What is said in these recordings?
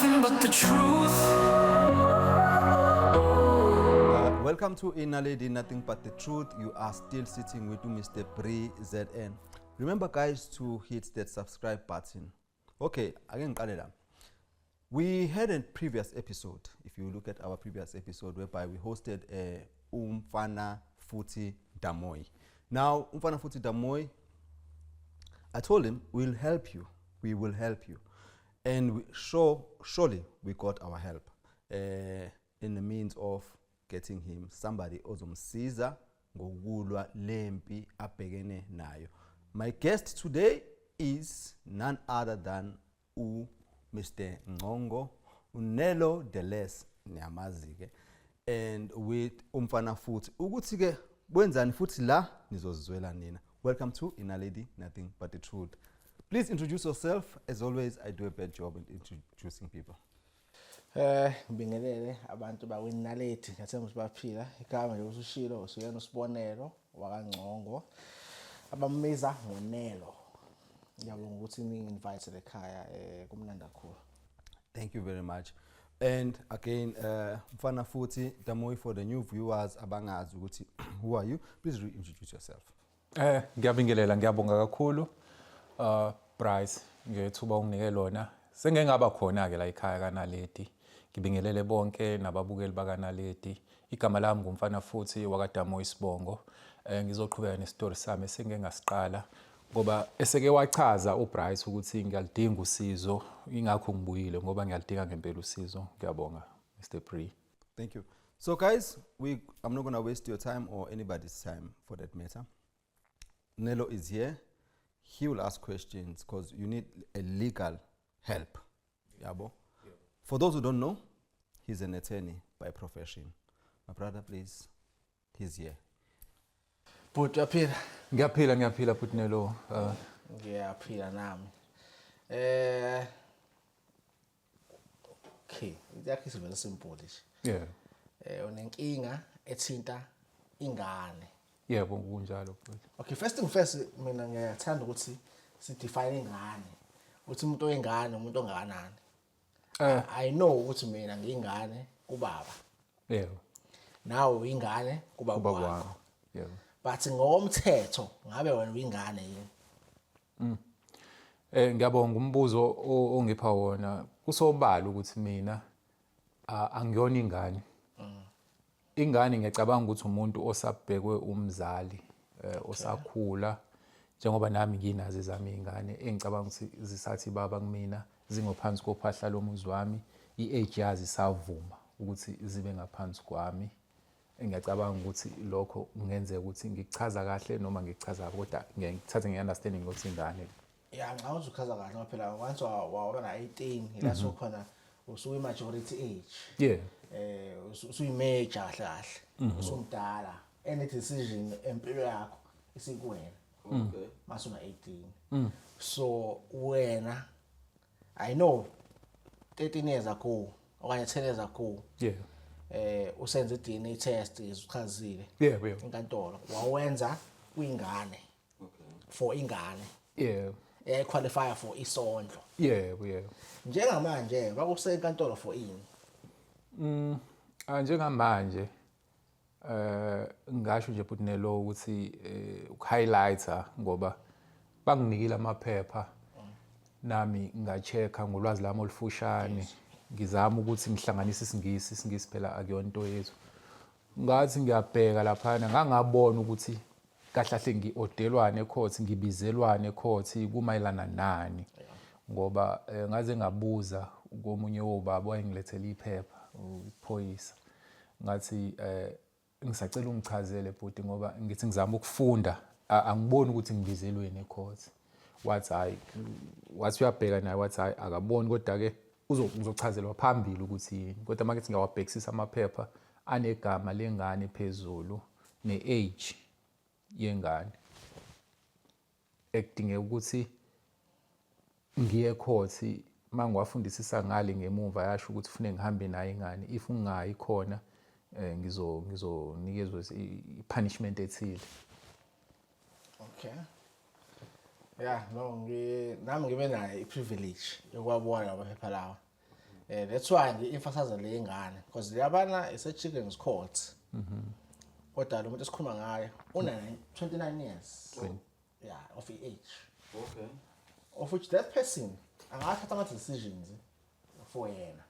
Nothing but the truth. Welcome to Inaledi Nothing But the Truth. You are still sitting with Mr. Bree ZN. Remember, guys, to hit that subscribe button. Okay, again, ngiqale la. We had a previous episode. If you look at our previous episode, whereby we hosted Umfana Futi Damoy. Now, Umfana Futi Damoy, I told him, "We'll help you. We will help you." And surely we got our help in the means of getting him somebody ozomsiza ngokulwa lempi abhekene nayo. My guest today is none other than u Mr. Ngcongo, uNelo Deles, niyamazi ke, and with Umfana Futhi. Ukuthi ke kwenzani futhi la, nizozizwela nina. Welcome to Inaledi Nothing But the Truth. Please introduce yourself. As always, I do a bad job in introducing people. Ngibingelele abantu bakwiNaledi, ngiyathemba ukuthi baphila. Igama nje usushilo, usuyena uSibonelo wakaNgcongo, abambiza ngoNelo. Ngiyabonga ukuthi ningi-invite ekhaya, kumnandi kakhulu. Thank you very much. And again, Mfana Futhi Damoy, for the new viewers abangazi ukuthi who are you, please reintroduce yourself. Ngiyabingelela, ngiyabonga kakhulu Bryce ngethuba unginike lona. Sengeke ngaba khona ke la ekhaya kaNaledi. Ngibingelele bonke nababukeli bakaNaledi. Igama lami nguMfana Futhi wakaDamo isibongo. Ngizoqhubeka nesitori sami esengeke ngasiqala ngoba eseke wachaza uBryce ukuthi ngiyalidinga usizo, ingakho ngibuyile ngoba ngiyalidinga ngempela usizo. Ngiyabonga, Mr Bree. Thank you. So guys, we I'm not going to waste your time or anybody's time for that matter. Nelo is here. He will ask questions because you need a legal help. Yabo. For those who don't know, he's an attorney by profession. My brother, please, he's here. Bhuti, uyaphila? Ngiyaphila, ngiyaphila futhi, Nelo. Ngiyaphila nami. Okay, yakho is very simple nje. Unenkinga ethinta ingane. Yebo, kunjalo futhi. Okay, first thing first, mina ngiyathanda ukuthi si define ingane. Ukuthi umuntu oyingane umuntu ongakanani. I know ukuthi mina ngiyingane kubaba. Nawe uyingane kubaba Ubaba wakho. wami. Yebo. But ngokomthetho ngabe wena uyingane yini? Ngiyabonga umbuzo ongipha wona. Kusobala ukuthi mina angiyona ingane. Ingane ngiyacabanga ukuthi umuntu osabhekwe umzali, osakhula, njengoba nami nginazo ezami izingane engicabanga ukuthi zisathi baba kumina, zingophansi kophahla lomuzi wami, i-age yazi isavuma ukuthi zibe ngaphansi kwami. Ngiyacabanga ukuthi lokho kungenzeka ukuthi ngikuchaza kahle noma ngikuchaza kabi, kodwa ngeke ngithathe nge-understanding ukuthi ingane. Ya, ngicabanga ukuthi uchaza kahle ngoba phela once waba na 18 ila sokhona usuyi majority age. Usuyi-major kahle kahle. Usumdala. Any decision empilo yakho isikuwena. Masuna 18. So wena, I know 13 years ago okanye 10 years ago usenze i-DNA test, izichazile Yebo yebo. enkantolo wawenza kwingane for ingane eyayiqualify for isondlo. Yebo yebo. Njengamanje bakusenkantolo for ini? Njengamanje ngasho nje futhi Nelo ukuthi ukuhighlighter ngoba banginikile amaphepha, nami ngachecka ngolwazi lami olufushane, ngizama ukuthi ngihlanganise isiNgisi. IsiNgisi phela akuyona into yethu. Ngathi ngiyabheka laphana, ngangabona ukuthi kahle kahle ngi-orderwane ecourt, ngibizelwane ecourt, kumayelana nani, ngoba ngaze ngabuza komunye wobaba wayengilethela iphepha, iphoyisa, ngathi ngisacela ungichazele bhuti, ngoba ngithi ngizama ukufunda, angiboni ukuthi ngibizelweni ecourt. Wathi hayi, wathi uyabheka naye, wathi hayi, akaboni, kodwa-ke ngizochazelwa phambili ukuthi yini. Kodwa uma ngithi ngiyawabhekisisa amaphepha, anegama lengane phezulu ne-age yengane ekudingeka ukuthi ngiye court. Uma ngiwafundisisa ngale ngemumva, yasho ukuthi kufuneka ngihambe nayo ingane. If ngingayi khona, ngizonikezwa i-punishment ethile. Okay, yeah, no, nami ngibe nayo i-privilege yokuwabona lamaphepha lawa. That's why ngi-emphasize le ngane because leyabana is a children's court. Kodwa lo muntu esikhuluma ngaye una 29 years. Yeah, of age. Of which that person angathatha ama decisions for yena.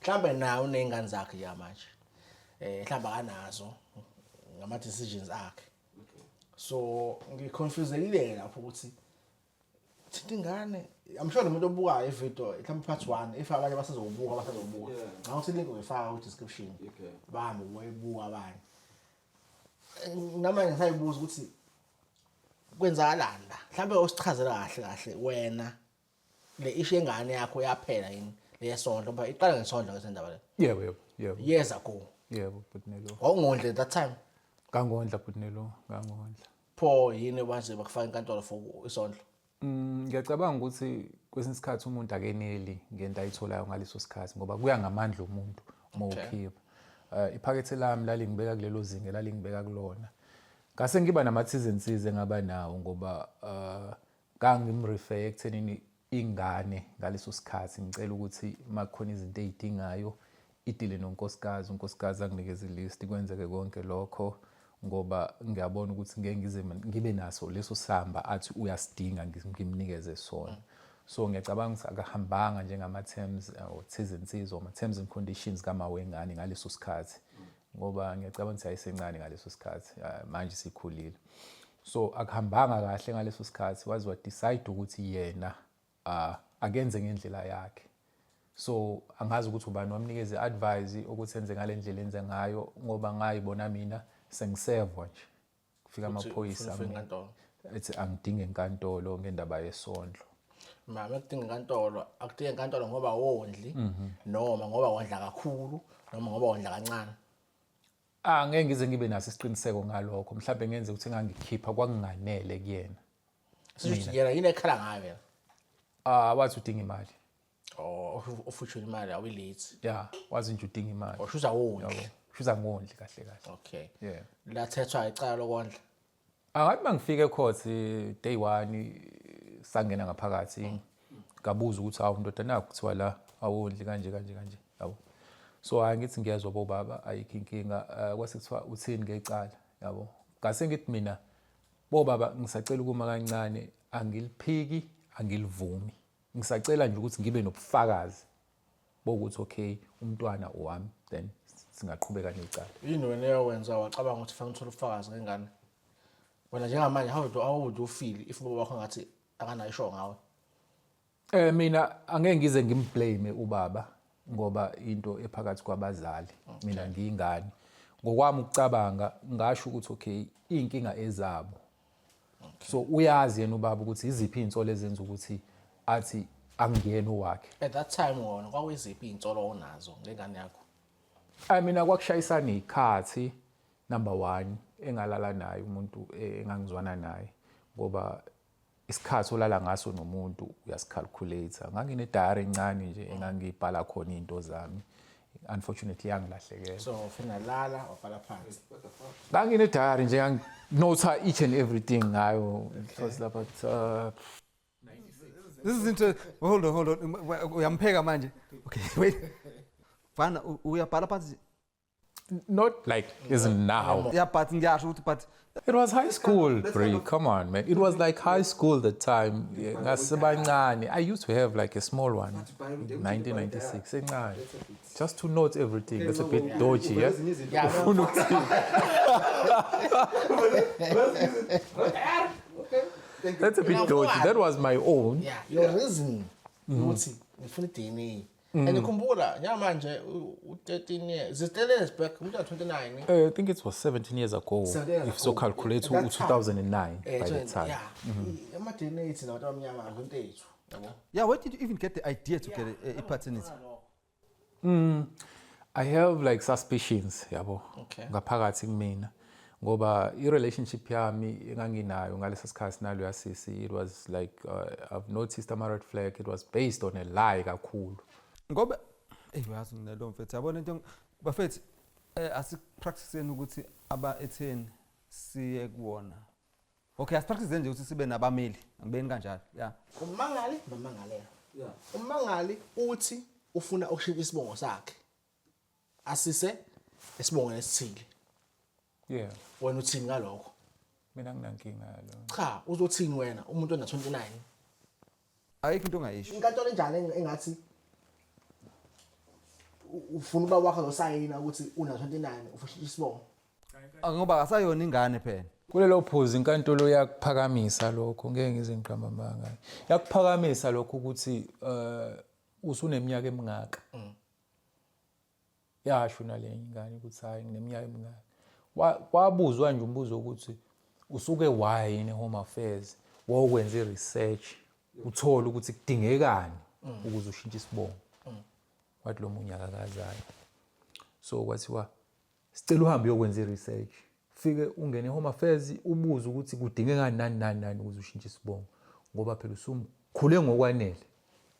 Mhlambe naye unezingane zakhe ya manje. Mhlambe akanazo ngama decisions akhe. So ngiconfusekile lapho ukuthi thinta ingane. I'm sure lo muntu obukayo ivideo mhlawumbe part 1, if abanye basazobuka. Ngawuthi link uyifaka ku description. Bahambe boyibuka abanye. Namanje ngisayibuza ukuthi kwenzakalani la. Mhlawumbe usichazela kahle kahle wena le issue yengane yakho yaphela yini leyesondlo, ngoba iqala ngesondlo ke sendaba le. Yebo. Years ago. Yebo, bhuti Nelo. Wawungondle that time? Ngangondla, bhuti Nelo, ngangondla. Pho yini manje bakufaka enkantolo for isondlo? Ngiyacabanga ukuthi kwesinye isikhathi umuntu akeneli ngento ayitholayo ngaleso sikhathi, ngoba kuya ngamandla omuntu uma ukhipha. Iphakethe lami lalingibeka kulelo zinga lalingibeka kulona. Ngase ngiba nama-T's engaba nawo, ngoba ngangimrefer ekuthenini ingane ngaleso sikhathi ngicela ukuthi makukhona izinto ey'dingayo idile nonkosikazi, unkosikazi anginikeze ilist, kwenzeke konke lokho, ngoba ngiyabona ukuthi ngeke ngize ngibe naso leso samba athi uyasidinga ngimnikeze sona. So ngiyacabanga ukuthi akahambanga njengama-terms or T's and C's or ama-terms and conditions kama wengane ngaleso sikhathi, ngoba ngiyacabanga ukuthi ayisencane ngaleso sikhathi, manje sikhulile. So akuhambanga kahle ngaleso sikhathi, waze wa-decide ukuthi yena akenze ngendlela yakhe. So angazi ukuthi ubani wamnikeza i-advice ukuthi enze ngale ndlela enze ngayo, ngoba ngayibona mina sengisevwa nje kufika amaphoyisa ufuna inkantolo. Ethi angidinge inkantolo ngendaba yesondlo. Mama, akudinga inkantolo, akudinga inkantolo ngoba wondli noma ngoba wondla kakhulu noma ngoba wondla kancane? Ah, ngeke ngize ngibe naso isiqiniseko ngalokho. Mhlawumbe ngenze ukuthi ngangikhipha kwakunganele kuyena. Sisho ukuthi yena yini ekhala ngayo yena? Ah, wathi udinga imali. Oh, ufuthi imali awuyilethi? Ya, wazi nje udinga imali. Oshuza wondli? Yabo, shuza ngondli kahle kahle. Okay. Yeah. Lathethwa icala lokondla? Angathi mangifika ecourt day 1, sangena ngaphakathi, ngabuza ukuthi, "Hawu ndoda, nakho kuthiwa la awondli kanje kanje kanje," yabo. So hayi, ngithi ngiyezwa bobaba, ayikho inkinga. Kwase kuthiwa uthini ngecala, yabo. Ngase ngithi mina, "Bobaba, ngisacela ukuma kancane, angiliphiki, angilivumi. Ngisacela nje ukuthi ngibe nobufakazi bokuthi okay, umntwana owami, then singaqhubeka necala." Yini wena eyawenza wacabanga ukuthi fanele uthole ubufakazi ngengane wena njengamanje? How would you feel if ubaba wakho ngathi akanayo isho ngawe? Mina angeke ngize ngimblame ubaba, ngoba into ephakathi kwabazali, mina ngiyingane. Ngokwami ukucabanga ngasho ukuthi okay, inkinga ezabo. So uyazi yena ubaba ukuthi iziphi izinsolo ezenza ukuthi athi angiyena owakhe. At that time wona kwakuyiziphi iy'nsolo onazo ngengane yakho? I mina kwakushayisana izikhathi, number 1, engalala naye umuntu engangizwana naye, ngoba isikhathi olala ngaso nomuntu uyasicalculate. Ngangine diary encane nje engangibhala khona izinto zami, unfortunately yangilahlekela. So ufuna lala wabhala phansi? Ngangine diary nje, nganginota each and everything ngayo. It was about This is interesting. Hold on, hold on. Uyampheka manje. Okay, wait. Fana uyabhala phansi? Not like isn't now. Yeah, but ngiyasho ukuthi but It was high school, Brie. Come on, man. It was like high school the time. Ngasebancane. I used to have like a small one. 1996. Encane. Just to note everything. That's a bit dodgy, yeah? Yeah. Ufuna ukuthini? That's a bit dodgy. That was my own. Yeah, your reasoning ukuthi ngifuna i-DNA, and khumbula njengamanje u-13 years, is 13 years back, umuntu 29. I think it was 17 years ago. 17 years If so ago. calculate At that time. 2009 by the time. Yeah, ama-DNA thina abantu abamnyama akunto ethu, yabo. Yeah, where did you even get the idea to get a paternity? I have like suspicions, yabo. Ngaphakathi kumina. Ngoba i-relationship yami enganginayo ngalesa sikhathi nalo yasisi, it was like I've noticed ama red flag. It was based on a lie kakhulu. Ngoba eh uyazi mina lo mfethu, yabona into bafethu, asipracticeni ukuthi aba etheni siye kuwona. Okay, asipractice nje ukuthi sibe nabameli. Angibeni kanjalo. Yeah. Ummangali nomangalelwa. Ummangali uthi Ufuna ukushintsha isibongo sakhe, asise esibongweni esithile. Wena uthini ngalokho? Mina nginankinga yalo. Cha, uzothini wena umuntu ona 29? Ayikho into ongayisho. Inkantolo enjani engathi ufuna uba wakho azosayina ukuthi una 29 ufuna isibongo? Ngoba akasayona ingane phela. Kulelo phuzu inkantolo yakuphakamisa lokho, ngeke ngize ngiqamba amanga. Yakuphakamisa lokho ukuthi usuneminyaka emingaka. Yasho nale ingane ukuthi hayi ngineminyaka emingaka. Kwabuzwa nje umbuzo ukuthi usuke waya yini Home Affairs wokwenza i-research uthole ukuthi kudingekani ukuze ushintshe isibongo. Wathi lo munye akakazayo. So kwathiwa sicela uhambe uyokwenza i-research. Ufike ungene e-Home Affairs ubuze ukuthi kudingekani nani nani nani ukuze ushintshe isibongo, ngoba phela usumkhule ngokwanele.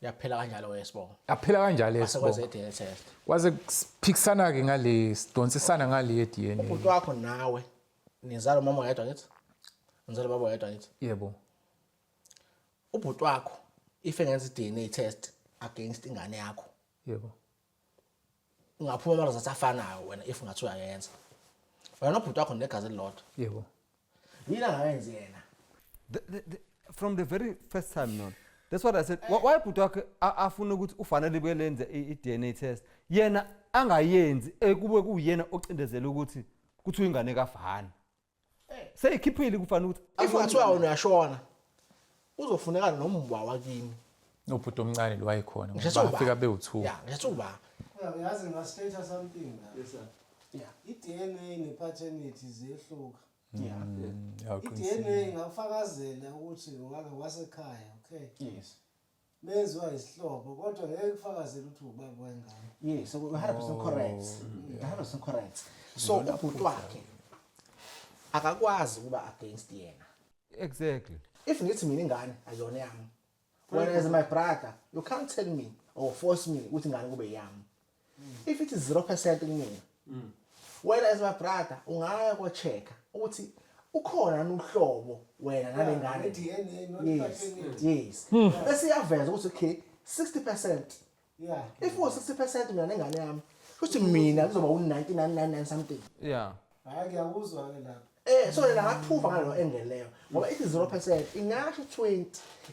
Yaphela kanjalo esibongo. Yaphela kanjalo esibongo. Kwaze DNA test. Kwaze kuphikisana ke ngale, sidonsisana ngale ye DNA. Ubhuti wakho nawe nizalo mama oyedwa ngithi? Nizalo baba oyedwa ngithi? Yebo. Ubhuti wakho if engenza i-DNA test against ingane yakho. Yebo. Ungaphuma ama results afanayo wena if ungathi uyayenza. Wena nobhuti wakho negazi elilodwa. Yebo. Yini angayenzi yena? From the very first time, no. That's what I said. Why bhuti wakhe afuna ukuthi ufanele belenze i-DNA test? Yena angayenzi, kube kuyena ocindezela ukuthi kuthiwa ingane kafana. Seyikhiphile kufana ukuthi if ungathiwa wena uyashona uzofuneka nomwa wakini. Nobhuti omncane lo wayekhona. Ngisho uba. Bafika bewu2. Yeah, ngisho uba. Uyazi nga-state something la. Yes sir. Yeah. I-DNA ne-paternity ziyehluka. Yeah. I-DNA ingafakazela ukuthi ungake wasekhaya, okay? Yes. Menziwa isihlobo kodwa ngeke kufakazele ukuthi ubaba wengane. Yes, so 100% correct. 100% correct. So ubhuti wakhe akakwazi ukuba against yena. Exactly. If ngithi mina ingane ayona yami. Wena as my brother, you can't tell me or force me ukuthi ingane kube yami. If it is 0% kumina. Wena as my brother ungaya ko check ukuthi ukhona uhlobo wena nalengane. I-DNA not paternity. Yes. Bese iyaveza ukuthi okay 60%. Yeah. If u 60% mina nengane yami, futhi mina kuzoba u 99.99 something. Yeah. Hayi ngiyakuzwa ke lapho. So yena ngaprove ngalo angle leyo. Ngoba ithi 0% ingasho 20,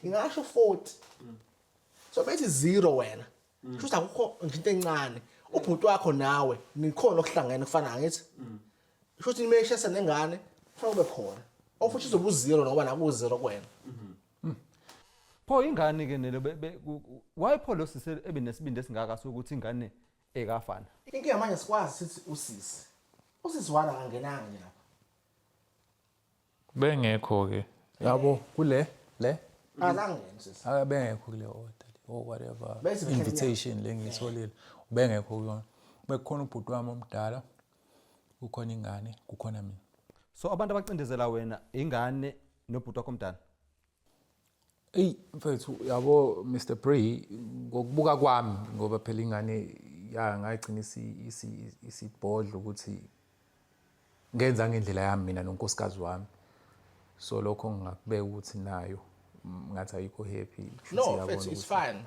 ingasho 40. So bethi 0 wena. Kusho akukho nje into encane. Ubhuti wakho nawe nikhona okuhlangene kufana ngithi. Kusho ukuthi nimeshesa nengane kufanele kube khona. Ofuthi uzoba u0 ngoba naku 0 kuwena. Pho ingane ke nelo why pho lo sisi ebenesibindi esingaka sokuthi ingane ekafana? Inkinga manje sikwazi sithi usisi. Usisi wana kangenanga nje lapha. Bengekho ke. Yabo kule le Azange sisi. Abengekho kule order or whatever invitation le ngiyitholile. Ubengekho kuyona. Bekukhona ubhuti wami omdala. Kukhona ingane, kukhona mina. So abantu abacindezela wena ingane nobhuti wakho omdala. Ey mfethu yabo Mr Bree ngokubuka kwami ngoba phela ingane ya ngayigcina isibhodla ukuthi ngenza ngendlela yami mina nonkosikazi wami. So lokho ngingakubeka ukuthi nayo ngathi ayikho happy. No, it's fine.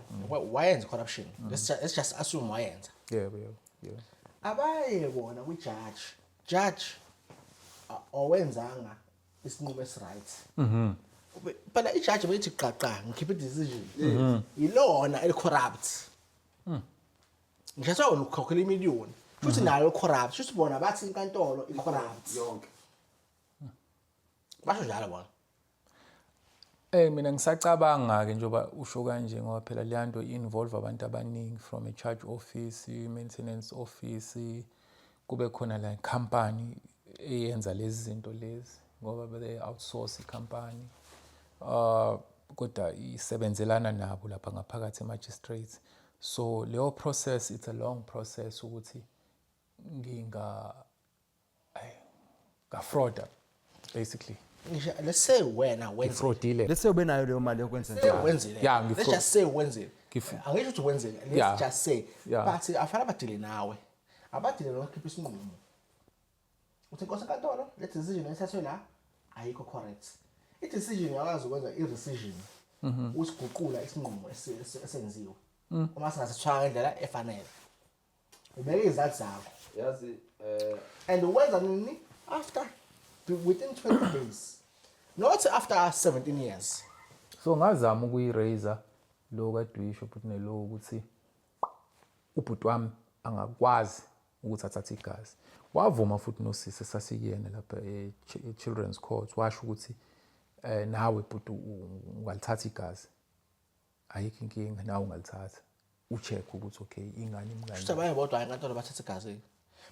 Wayenza corruption. Let's just assume wayenza. Yebo yebo yebo. Abaye bona kwi judge. Judge owenzanga isinqumo esiright. Phela ijaji beyithi qaqa ngikhipha i-decision. Ilona eli-corrupt. Ngisho wena ukhokhela imiliyoni. Futhi nayo corrupt. Futhi bona bathi inkantolo i-corrupt. Yonke. Basho njalo bona. Mina ngisacabanga ke njengoba usho kanje ngoba phela le nto involve abantu abaningi from a charge office, maintenance office, kube khona la company eyenza lezi zinto lezi ngoba be outsource i-company. Kodwa isebenzelana nabo lapha ngaphakathi e-magistrates. So leyo process, it's a long process ukuthi nginga ga-frauda basically. Let's say wena wenzile. Ngifraudile. Let's say ube nayo leyo mali yokwenza njalo. Wenzile. Yeah, Let's just say wenzile. Angisho ukuthi wenzile. Let's just say. But afana abadile nawe. Abadile nokukhipha isinqumo. Uthi inkosi enkantolo, le decision ethathwe la ayikho correct. I decision yakwazi ukwenza i-rescission. Usiguqula isinqumo esenziwe. Uma singasithwanga ngendlela efanele, ubeke izizathu zakho. Yazi And wenza nini? After, within 20 days, not after 17 years. So ngazama ukuyiraise lo kade uyisho futhi nelo ukuthi ubhuti wami angakwazi ukuthi athathe igazi. Wavuma futhi nosisi esasikuyena lapha e-Children's Court, washo ukuthi nawe bhuti ungalithatha igazi, ayikho inkinga, nawe ungalithatha, ucheck ukuthi okay, ingane Kusho imngane. Abanye bodwa enkantolo bathatha igazi.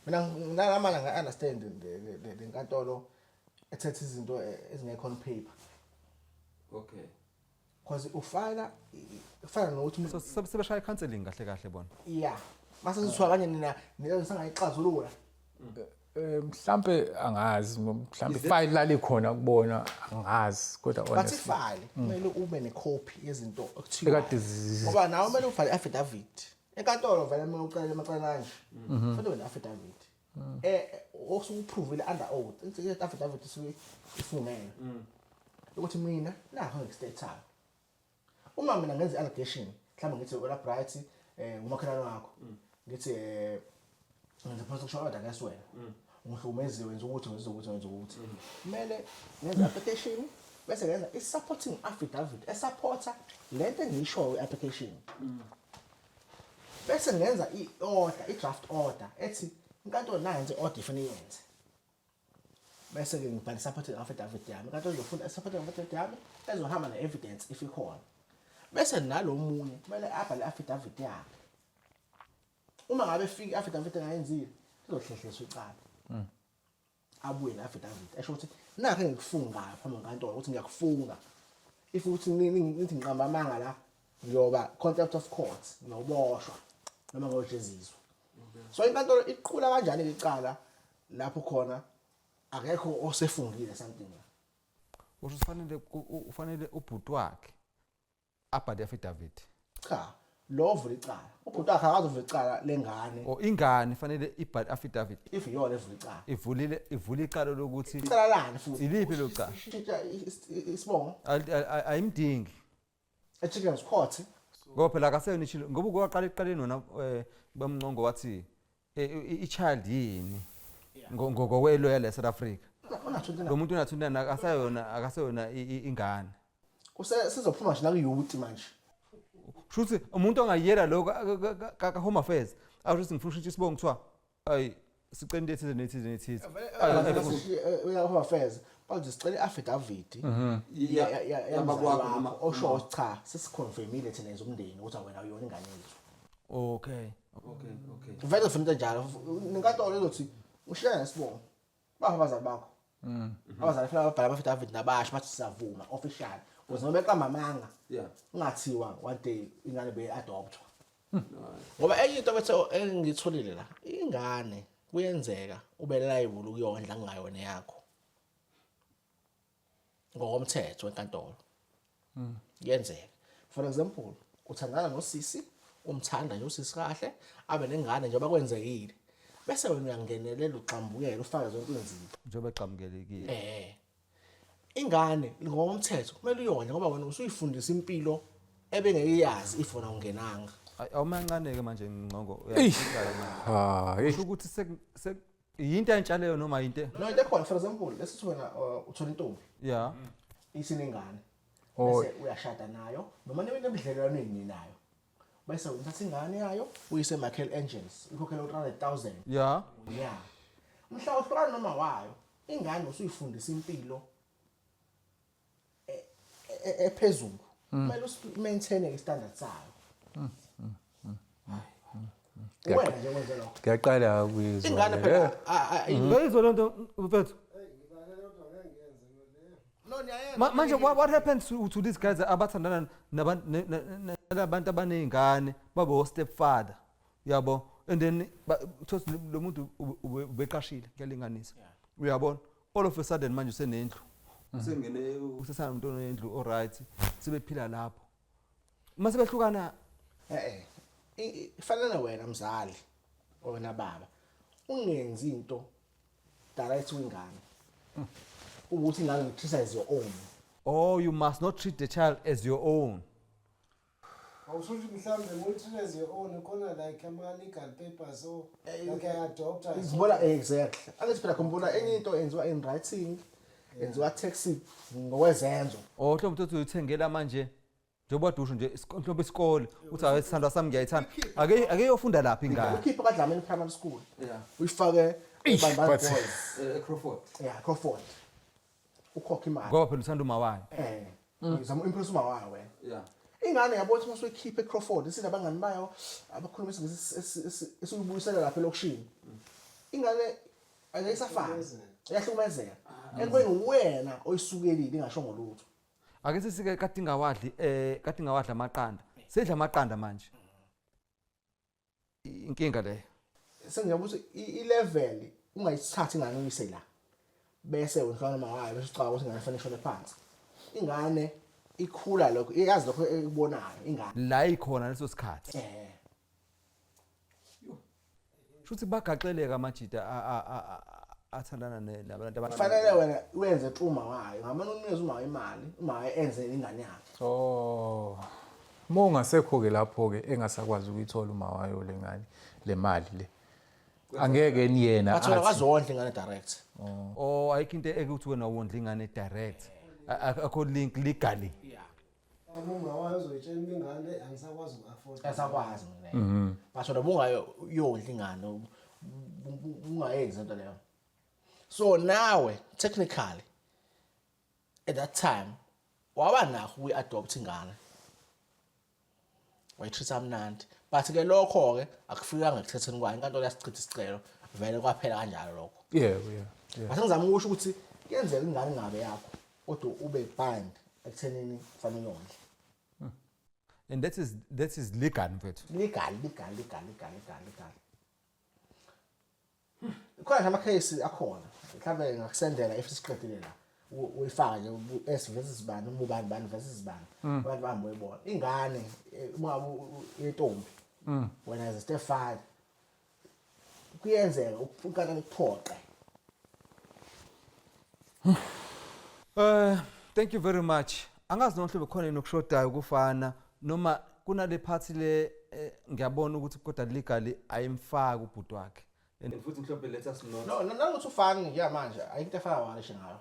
Mina nalamana nga-understand le nkantolo ethetha izinto ezingekho on paper, because ufayila ufana nokuthi So sebeshaya counseling kahle kahle bona. Yeah, mase sithiwa kanye nina nina sangayixazulula. Mhlambe angazi, mhlambe file lalikhona kubona, angazi, kodwa But honestly ifile kumele ube necopy yezinto ekuthiwa Ekade ngoba nawe kumele ubhale i-affidavit enkantolo vele uma ucela emacala kanje, kufanele ube ne-affidavit osuke uprovile under oath. I-affidavit isuke ifungene ukuthi mina nakho ngiku-state-ayo. Uma mina ngenza i-allegation, mhlawumbe ngithi wena Bright, ngumakhelwane wakho, ngithi ngenza protection order against wena, ungihlukumeziwe, wenza ukuthi, wenza ukuthi, wenza ukuthi, kumele ngenze application bese ngenza i-supporting affidavit esupporta lento engiyishoyo i-application, bese ngenza i-order, i-draft order ethi inkantolo nayo yenze i-order ifuna iyenze, bese-ke ngibhala i-supporting affidavit yami. Inkantolo izofunda i-supporting affidavit yami ezohamba ne-evidence if ikhona, bese nalo munye kumele abhale i-affidavit yakhe. Uma ngabe efika i-affidavit engayenzile, izohlehliswa icala, abuye ne-affidavit esho ukuthi nakho engikufungayo phambi kwenkantolo, ukuthi ngiyakufunga, if ukuthi nithi ngiqamba amanga la, ngiyoba contempt of court, ngiyoboshwa noma ngiyojeziswa. So inkantolo iqula kanjani icala lapho khona akekho osefungile something la? Usho ufanele ufanele ubhuti wakhe abhale affidavit? Cha, lo ovula icala, ubhuti wakhe akazovula icala lengane. Or ingane fanele ibhale affidavit? If iyona evula icala. Ivulile, ivula icala lokuthi Icala lani futhi? Iliphi lo cala? Ishintsha isibongo. Ayimdingi. E-children's court. Ngoba phela akaseyona i-children, ngoba ukwaqala ekuqaleni wona bamncongo wathi i-child yini ngokwelo yale South Africa. Una-29. Lo muntu una-29, akaseyona ingane. Sizophuma nje naku-youth manje. Kusho ukuthi umuntu ongayiyela lokho ka-Home Affairs asho ukuthi ngifuna ukushintsha isibongo, kuthiwa ayi, sicela into ethize nethize nethize. Uya-Home Affairs, bathi sicela i-affidavit Yababa wakho osho ukuthi cha, sesiconfirmile thina as umndeni ukuthi wena uyona ingane yethu. Okay. Vele ufuna into enjalo, nenkantolo izothi ushiya nesibongo bakho, abazali bakho, abazali fanele babhale ama-affidavit nabasho bathi siyavuma official, ukuze noma beqamba amanga kungathiwa one day ingane beyi-adoptwa. Ngoba enye into bethe engiyitholile la, ingane kuyenzeka ube liable ukuyondla kungayona yakho ngokomthetho wenkantolo. Kuyenzeka, for example, uthandana nosisi, umthanda nje usisi kahle, abe nengane njengoba kwenzekile, bese wena uyangenelela, uxambukele, ufake zonke izinto. Njengoba eqhamukelekile. Ingane ngokomthetho kumele uyondle, ngoba wena usuyifundisa impilo ebengeyiyazi if wena ungenanga. Awumancane-ke manje, Ngcongo. Eish. Uyaqala manje. Hayi. Kusho ukuthi yinto entsha leyo noma yinto? No, into ekhona, for example, lesithi wena uthola intombi isinengane, bese uyashada nayo noma nibe nebudlelwaneni nayo, bese uthatha ingane yayo uyise Michael Angels, ikhokhela u-300,000. Yeah, mhla uhlukana noma wayo, ingane usuyifundisa impilo ephezulu, kumele usimaintain istandard sayo. Wena nje wenze lokho. Ngiyaqala ukuyizwa Ingane le. phela Uyayizwa loo nto, mfethu? No, niyayenza. Manje what happens to these guys abathandana nabantu abaney'ngane, babe o-stepfather, uyabo, and then uthola ukuthi lo muntu ubeqashile, kuyalinganisa, uyabona, all of a sudden manje usenendlu, usengene, usesanomuntu onendlu, alright, sebephila lapho, mase behlukana. Ifanele wena mzali, wena baba, ungenzi into direct kwingane ukuthi ingane ngitreat as your own. Oh, you must not treat the child as your own. Awusho ukuthi mhlawumbe multi as your own khona like ama-legal papers, so like I-adopta. Ngibona, exactly. Angithi phela, khumbula, enye into enziwa in writing, enziwa taxi ngokwezenzo. Oh, mhlawumbe uthi uyithengela manje njengoba dusho nje mhlawumbe isikole uthi, "Ayi, sithandwa sami, ngiyayithanda." Ake yofunda lapha ingane. Ukhiphe kaDlamini Primary School, uyifake Eish, eBambani but- Boys. Crawford. Yeah, Crawford, ukhokha imali. Ngoba phela uthanda uma wayo. Uzama u-impress uma wayo wena. Ingane yabo ukuthi masuyikhiphe eCrawford isinabangani bayo abakhuluma isiNgisi, esuyibuyisela lapha elokishini, ingane ayisafani, iyahlukumezeka ekubeni wena oyisukelile ingashongo lutho. Ake sisike kade ingawadli amaqanda, sedla amaqanda manje. Inkinga leyo. Sengiyabe ukuthi i-level ungayithathi ingane uyise la, bese wena uma wayo, bese ucabanga ukuthi ingane fanele ishone phansi. Ingane ikhula lokho iyazi, lokho ekubonayo ingane. La ikhona leso sikhathi. Shuthi bagaxeleka amajita athandana nabantu Kufanele wena wenze uma wayo, ngamane unikeze uma wayo imali, uma wayo enze ingane yakhe. Oh. Uma ungasekho ke lapho ke engasakwazi ukuyithola uma wayo le ngane, le mali le. Angeke niyena Bathola athi kazondla ingane direct. Oh, ayikho into ekuthi wena wondla ingane direct. Akho link legally. Uma wayo uzoyitshela ingane, "Angisakwazi uku-afford." Asakwazi mina, but wena bungayo yondla ingane, ungayenzi into leyo. So nawe technically at that time waba nakho ukuyi-adopt ingane, wayitreat mnandi, but ke lokho ke akufikanga ekuthetheni kwayo. Inkantolo yasichitha isicelo, vele kwaphela kanjalo lokho. Yebo, yeah. Mase ngizama ukusho ukuthi kuyenzeka ingane ingabe yakho, kodwa ube bind ekuthenini kufanele uyondle. And that is legal, mfethu. Legal, legal, legal, legal, legal, legal. Khona nje ama-case akhona, mhlawumbe ngakusendela if siqedile la, uyifake nje S versus bani, ubani bani versus bani, abantu bahambe uyibona ingane, uma ngabe yentombi, wena as a stepfather, kuyenzeka inkantolo ikuphoqe. Thank you very much. Angazi noma mhlawumbe khona yini okushodayo kufana noma kunale party le, ngiyabona ukuthi kodwa legally ayimfaki ubhuti wakhe. And futhi mhlawumbe let us know. No, nanokuthi ufani njengamanje, ayikho into efana walishe ngayo.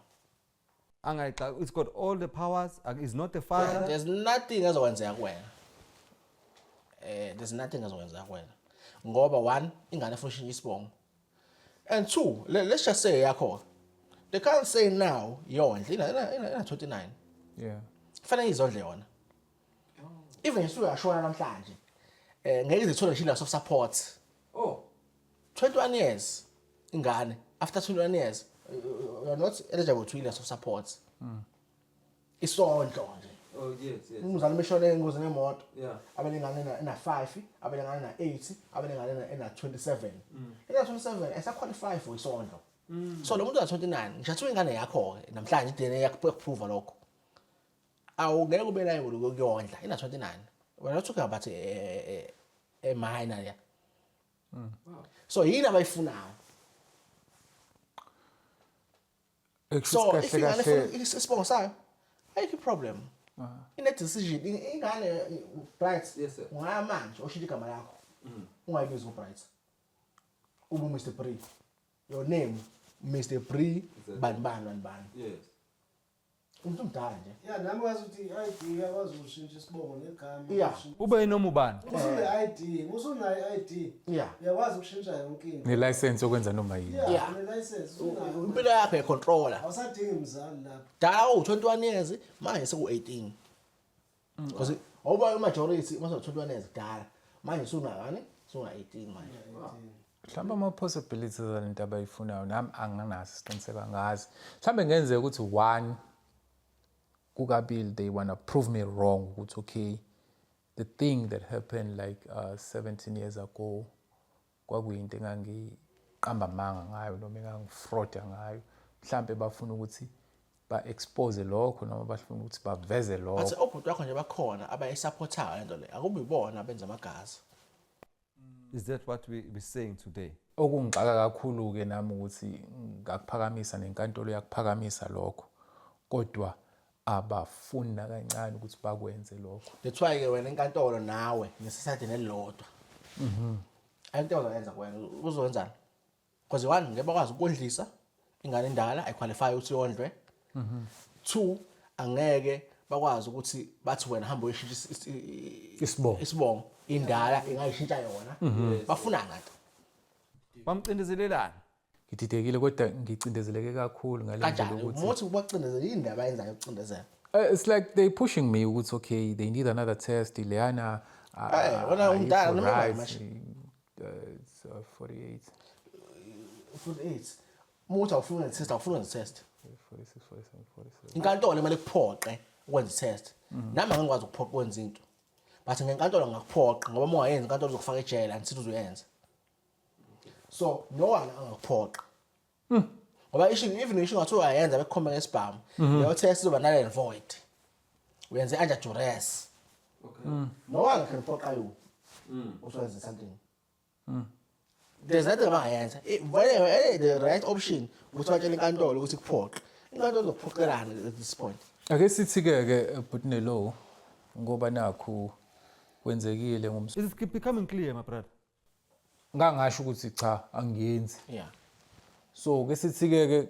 Angayixa, it's got all the powers, is not the father. There's nothing ezokwenzeka kuwena, there's nothing ezokwenzeka kuwena, ngoba one, ingane efuna ushintsha isibongo, and two, let's just say yakho, they can't say now yondle ina 29. Kufanele izondle yona, even if uyashona namhlanje, ngeke izithole ngisho of support. Oh. 21 years ingane, after 21 years you are not eligible to loss of support, isondlo nje. Oh, yes. Umzali meshone engozini yemoto, abanengane ena 5, abanengane ena 8, abanengane ena 27, ena 27 esa-qualify for isondlo. So lo muntu una 29, ngisho athiwa ingane yakho-ke namhlanje, i-DNA yakupprova lokho, awungeke ube liable ukuyondla ina 29. We're not talking about a minor, yeah. So yini abayifunayo? Ekusho So ukuthi if kahle ingane kahle ifuna isibongo sayo, ayikho i-problem ine-decision ingane. Bright. Yes, sir. Ungaya manje oshintsha igama lakho, ungayibizi uBright, ube Mr Bree, your name Mr Bree bani bani bani bani. Umuntu omdala nje. Ya, nami ngazi ukuthi i-ID iyakwazi ukushintsha isibongo negama. Ube yinoma ubani. Usune-ID, usunayo i-ID. Uyakwazi ukushintsha yonke into. Ne-license yokwenza noma yini. Yeah, une-license usunayo. Impilo yakho uyayicontrola. Awusadingi mzali lapho. Dala u-21 years, manje seku-18, because awuba i-majority mase 21 years kudala, manje sungakani, sunga-18 manje. Mhlawumbe ama-possibilities alento abayifunayo, nami anginaso isiqiniseko, angazi. Mhlawumbe kungenzeka ukuthi one kukabili, they wanna prove me wrong ukuthi okay, the thing that happened like 17 years ago kwakuyinto engangiqamba amanga ngayo noma engangifroda ngayo. Mhlawumbe bafuna ukuthi ba-expose lokho noma bafuna ukuthi baveze But lokho. obhuti wakho nje bakhona abayisupportayo lento le, akube ibona abenza amagazi. Is that what we saying today? Okungixaka kakhulu-ke nami ukuthi ngakuphakamisa nenkantolo yakuphakamisa lokho, kodwa Abafuni nakancane ukuthi bakwenze lokho. That's why ke wena enkantolo nawe nesisayidi nelilodwa. Ayinto ozoyenza kuwena, uzoyenzani? Because one, ngeke bakwazi ukondlisa ingane endala, ayiqualify ukuthi yondlwe. Two, angeke bakwazi ukuthi bathi wena hamba uyishintsha Isibongo. Isibongo indala ingayishintsha yona. Bafunani kanti? Bamcindezelelani? Ngididekile kodwa ngicindezeleke kakhulu ngale ndlela Kanjani? ukuthi Muthi ubacindezela yini indaba ayenzayo ukucindezela? It's like they pushing me ukuthi okay, they need another test leyana. Wena umdala, ayikho noma right. manje? It's 48. 48. Muthi awufuni ukwenza test, awufuni ukwenza test. 46, 47, 47. Inkantolo imele kuphoqe ukwenza test. Nami angikwazi ukuphoqa ukwenza into. But ngenkantolo ngakuphoqa ngoba uma ungayenzi inkantolo izokufaka ejele until uzoyenza. So no one angakuphoqa. Ngoba isho even isho ngathi uyayenza bekukhomba ngesibhamu. Leyo test izoba null and void. Uyenze under duress. Okay. No one can phoqa you. Usuwenza something. There's nothing abangayenza. Vele the right option ukuthi batshele inkantolo ukuthi kuphoqe. Inkantolo izokuphoqelana at this point. Ake sithi ke ke Bhut'Nelo, ngoba nakhu kwenzekile ngomsu. Is it becoming clear, my brother? Ngangasho ukuthi cha, angiyenzi. So ke sithi ke ke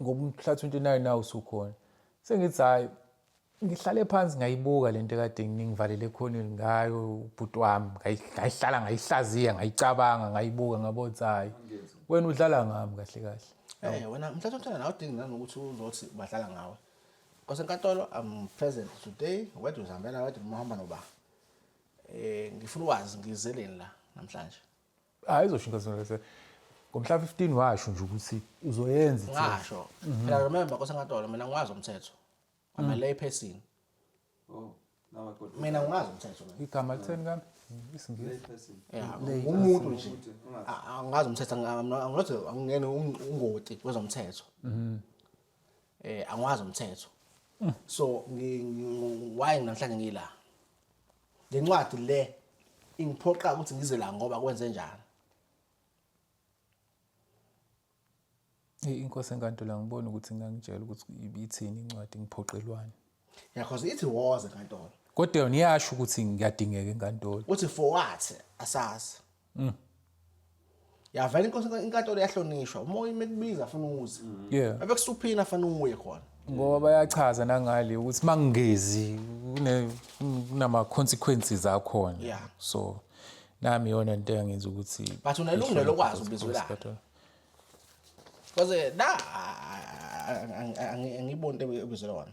ngoba umhla 29 nawo usukhona. Sengithi hayi, ngihlale phansi ngayibuka lento ekade ningivalele ekhoneni ngayo ubhuti wami, ngayihlala ngayihlaziya, ngayicabanga, ngayibuka, ngabona ukuthi hayi, wena udlala ngami kahle kahle. Wena mhla 29 nawe udingi nanokuthi uzothi badlala ngawe. Nkosi enkantolo, I'm present today. Wedwa uzihambela wedwa noma uhamba noba. Ngifuna ukwazi ngizeleni la namhlanje. Hayi, izosho inkosi enkantolo. Ngomhla 15 washo nje ukuthi uzoyenza i-test. Ngasho. Phela remember Nkosi enkantolo, mina ngiwazi umthetho. I'm a lay person. Oh, now I got it. Mina ngiwazi umthetho mina. Igama litheni kambe? IsiNgisi. Lay person. Yeah, Lay umuntu nje. Umuntu, ungazi. Angazi umthetho, angazi angingene ungoti kwezomthetho. Angiwazi umthetho. So why namhlanje ngila? Le ncwadi le ingiphoqa ukuthi ngize la ngoba kwenze njani? Inkosi enkantolo angiboni ukuthi ngangitshela ukuthi ibithini incwadi, ngiphoqelwani. Yeah, because ithi woza enkantolo. Kodwa yona iyasho ukuthi ngiyadingeka enkantolo. Uthi for what? Asazi. Ya vele inkosi inkantolo iyahlonishwa. Uma imekubiza afuna uze. Abekusuphina afuna uye khona. Ngoba bayachaza nangale ukuthi mangingezi kunama consequences akhona. So nami yona into engenza ukuthi But unelungelo lokwazi ubizwe la. Because la angiboni into ebizwe wona.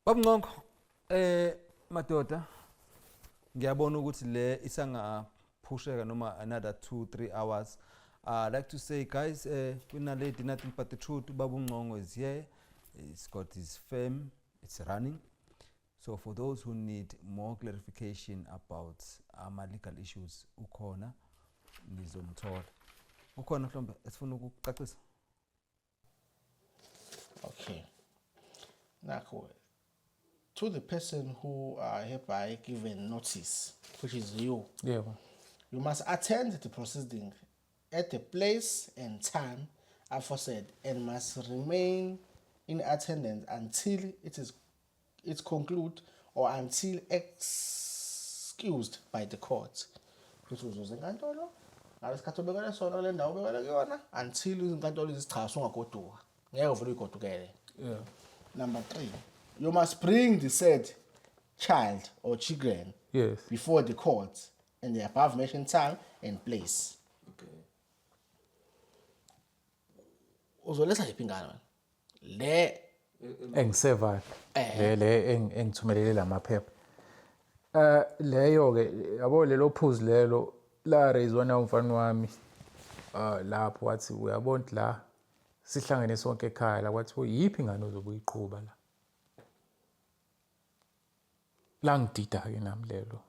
Babuncongo, madoda, ngiyabona ukuthi le isangaphusheka noma another 2-3 hours. I like to say, guys, kwiNaledi Nothing But the Truth, Babuncongo is here. He's got his firm, it's running. So for those who need more clarification about ama legal issues, ukhona nizomthola. Ukhona mhlawumbe esifuna ukukucacisa? Okay. Nakho, to the person who are hereby given notice, which is you. You must attend the proceeding at the place and time aforesaid and must remain in attendance until it is it conclude or until excused by the court. Futhi uzoza enkantolo ngalesikhathi obekele sona kule ndawo obekele kuyona until izinkantolo izichaza ungagoduka. Ngeke uvele uyigodukele. Number 3, you must bring the said child or children before the court in the above mentioned time and place. Uzoletha yiphi ingane wena? Le Engisevayo. Le engithumelele lamaphepha. Leyo ke yabo lelo phuzu lelo la raise na umfana wami. Lapho wathi uyabona la sihlangene sonke ekhaya la kwathi yiphi ingane ozobe uyiqhuba la. La ngidida ke nami lelo.